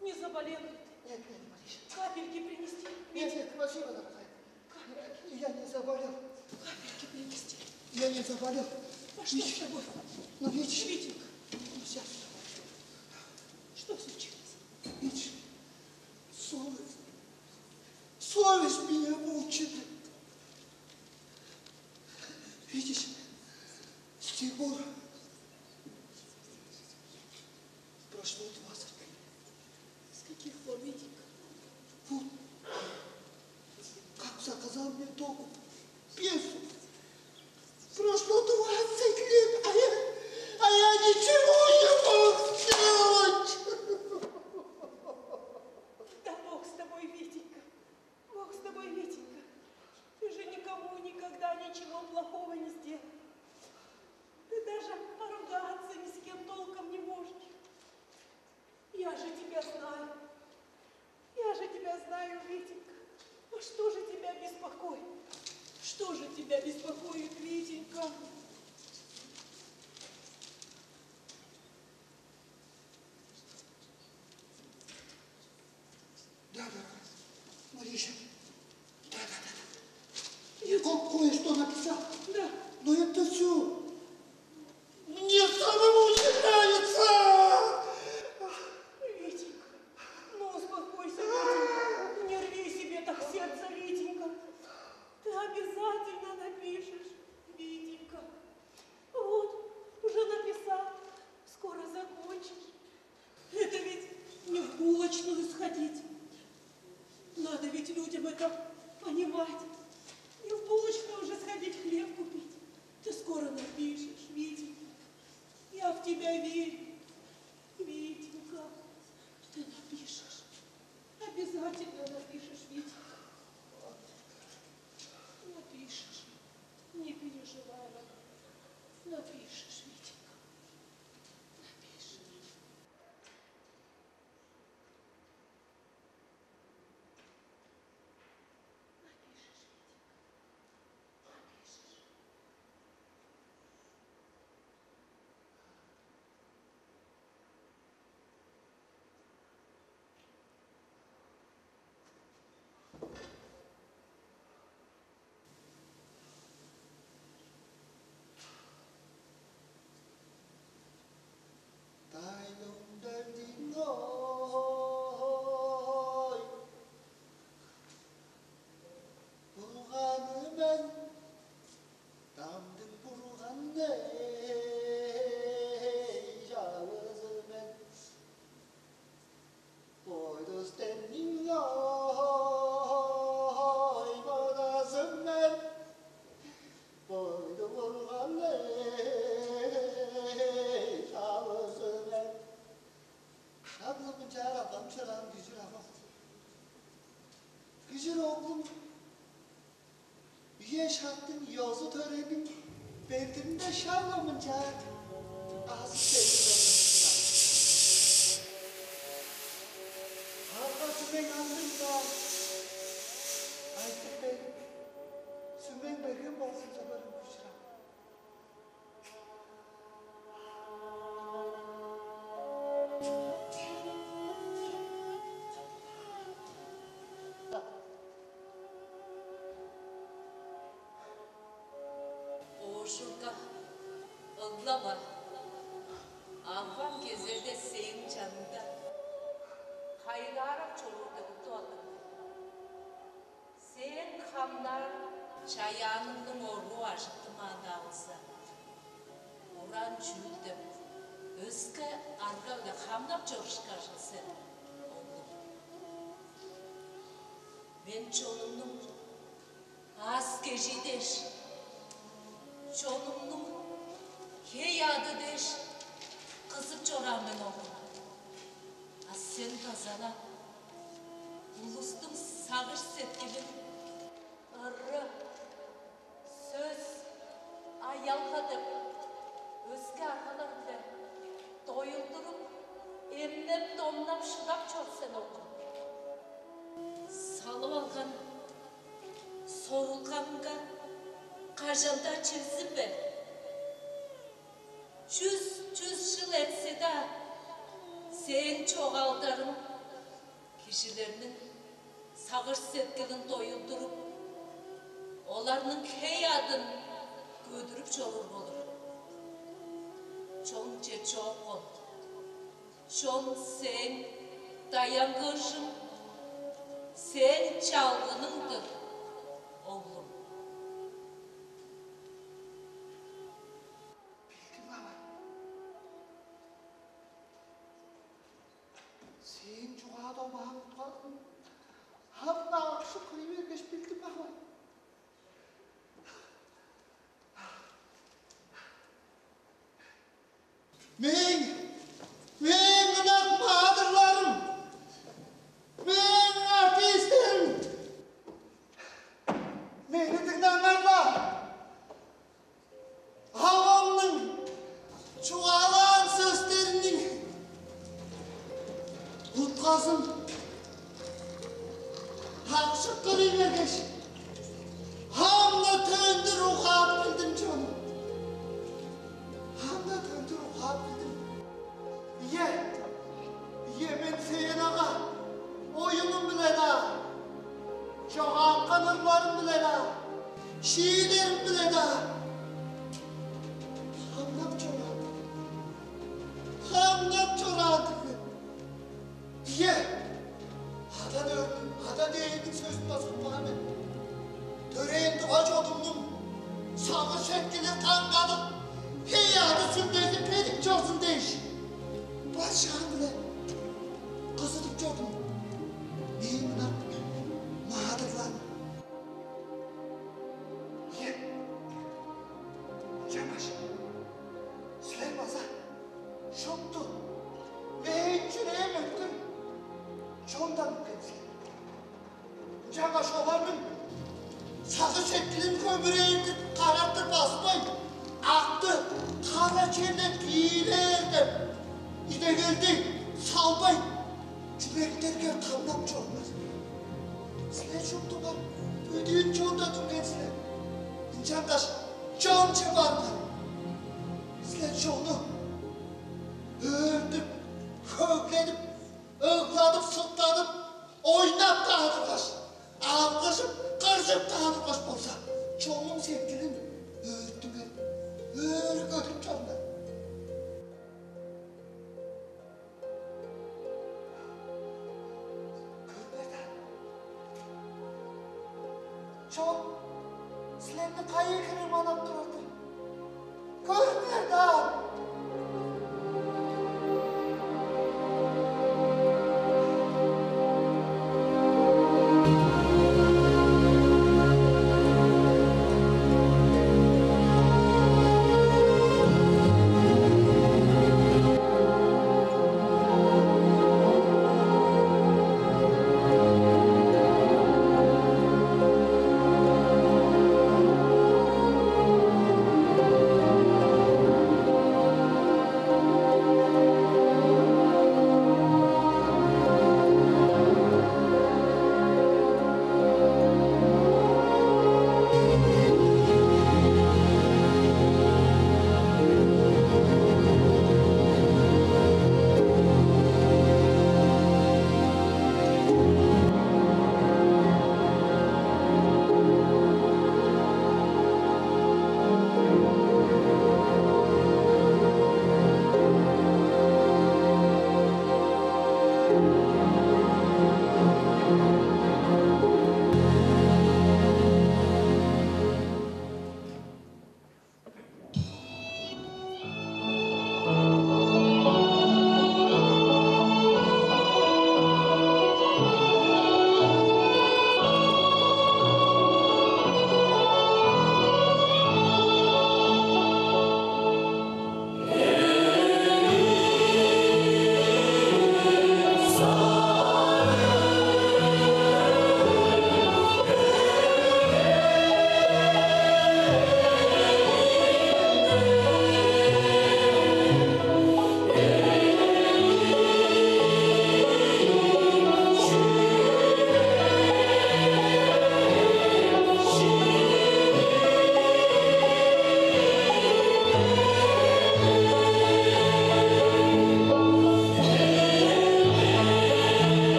Не заболел ли ты? Нет, нет, Мариш. Капельки принести? Нет, нет, спасибо, дорогая. Капельки. Я не заболел. Капельки принести? Я не заболел. А что с тобой? Ну, видишь. Витенька. Ну, сейчас. Что случилось? Видишь, совесть, совесть меня мучает. Видишь, с тех пор прошло двадцать лет. С каких пор, Витенька? Вот. Как заказал мне дом пьесу. Прошло двадцать лет, а я, а я ничего не мог сделать. Да Бог с тобой, Витенька. Бог с тобой, Витенька. Ты же никому никогда ничего плохого не сделал. Ты даже поругаться ни с кем толком не можешь. Я же тебя знаю. Я же тебя знаю, беспокоит? Что же тебя беспокоит, Витенька? Да, да, Маришка. Да, да, да, да. Я ко- кое-что написал. Да. Но это все мне самому не нравится. Витенька, ну успокойся, Витенька. Не рви себе так сердце, Витенька. Ты обязательно напишешь, Витенька. Вот, уже написал. Скоро закончишь. Это ведь не в булочную сходить. Надо ведь людям это понимать. Не в булочную уже сходить, хлеб купить. Ты скоро напишешь, Витенька. Я в тебя верю, Витенька. Ты напишешь. Обязательно напишешь, Витенька. Напишешь. Не переживай, родная. Напишешь, Витенька. Напишешь. Напишешь, Витенька. Напишешь. Дайнымдардың ой, Бурганы мен, Дамдың Бурганы, чалызы мен. Бойдус демниң ой бодазы мен, бойду Бурганы, чалызы мен. Шак-ла мынчаар алган чораан күжүр авам. Күжүр оглум, үе-шактың, ёзу-төрениң белдиринде шак-ла мынчаар азып берип турган. Арга-сүмең андыг-даа, айтып берип, сүмең берген болзун чыдырым күжүр ам. Оожурга, ыглама. Авам кезерде сээң чаныңда, хайгаарап чоруур деп уттуп алдым. Сээң хамнаар чаяаныңның оруу ажыттынмаан-даа болза, уран чүүл деп, өске арга-биле хамнап чорушкажыл сен, оглум. Мен чонумнуң аас-кежии дээш, чонумнуң хей-аъды дээш кызып чораан мен, оглум. А сен база-ла улустуң сагыш-сеткилин ыры, сөс, аялга деп, өске аргалар-биле доюлдуруп, эмнеп-домнап шыдап чор сен, оглум. Салып алган сорулгаңга кажан-даа чигзинме. Чүс, чүс чыл эртсе-даа, сээң чогаалдарың кижилерниң сагыш-сеткилин доюлдуруп, оларның хей-аъдын көдүрүп чоруур болур. Чон чечок ол. Чон сээң даянгыыжың, сээң чалгының-дыр, оглум. Билдим, авай. Сээң чугаа домааң утказын ам-на акшып кый бергеш, билдим, авай. Мээң, мээң ынак маадырларым, мээң артистерим, мени дыңнаңар-ла! Авамның чугаалаан сөстериниң утказын акшып көрей бергеш, Сеткилим камгалып, хей, ады сүлдези бедик чорзун дээш, бар шаам-биле кызыдып чордум. Мээң ынак маадырларым. Ийе, ынчангаш силер база шупту мээң чүрээм өттүр чондан үнген силер. Ынчангаш оларның сагыш-сеткилин хөмүрээртип, карартып баспайн, акты кара черле киирер деп, идегелди салбайн, чүректерге камнап чоруңар. Силер шуптуңар бүдүүн чондан үнген силер. Ынчангаш чонче барыңар. Силер чонну өөртүп, хөгледип, ыгладып, сыктадып, ойнап-даа тургаш, алгыжып, кыржып-даа тургаш болза, чоннуң сеткилин өөрүттүңер, өөрү көдүрүп чоруңар. Көрүңер даан, чон силерни кайы хире манап турар-дыр? Көрүңер даан!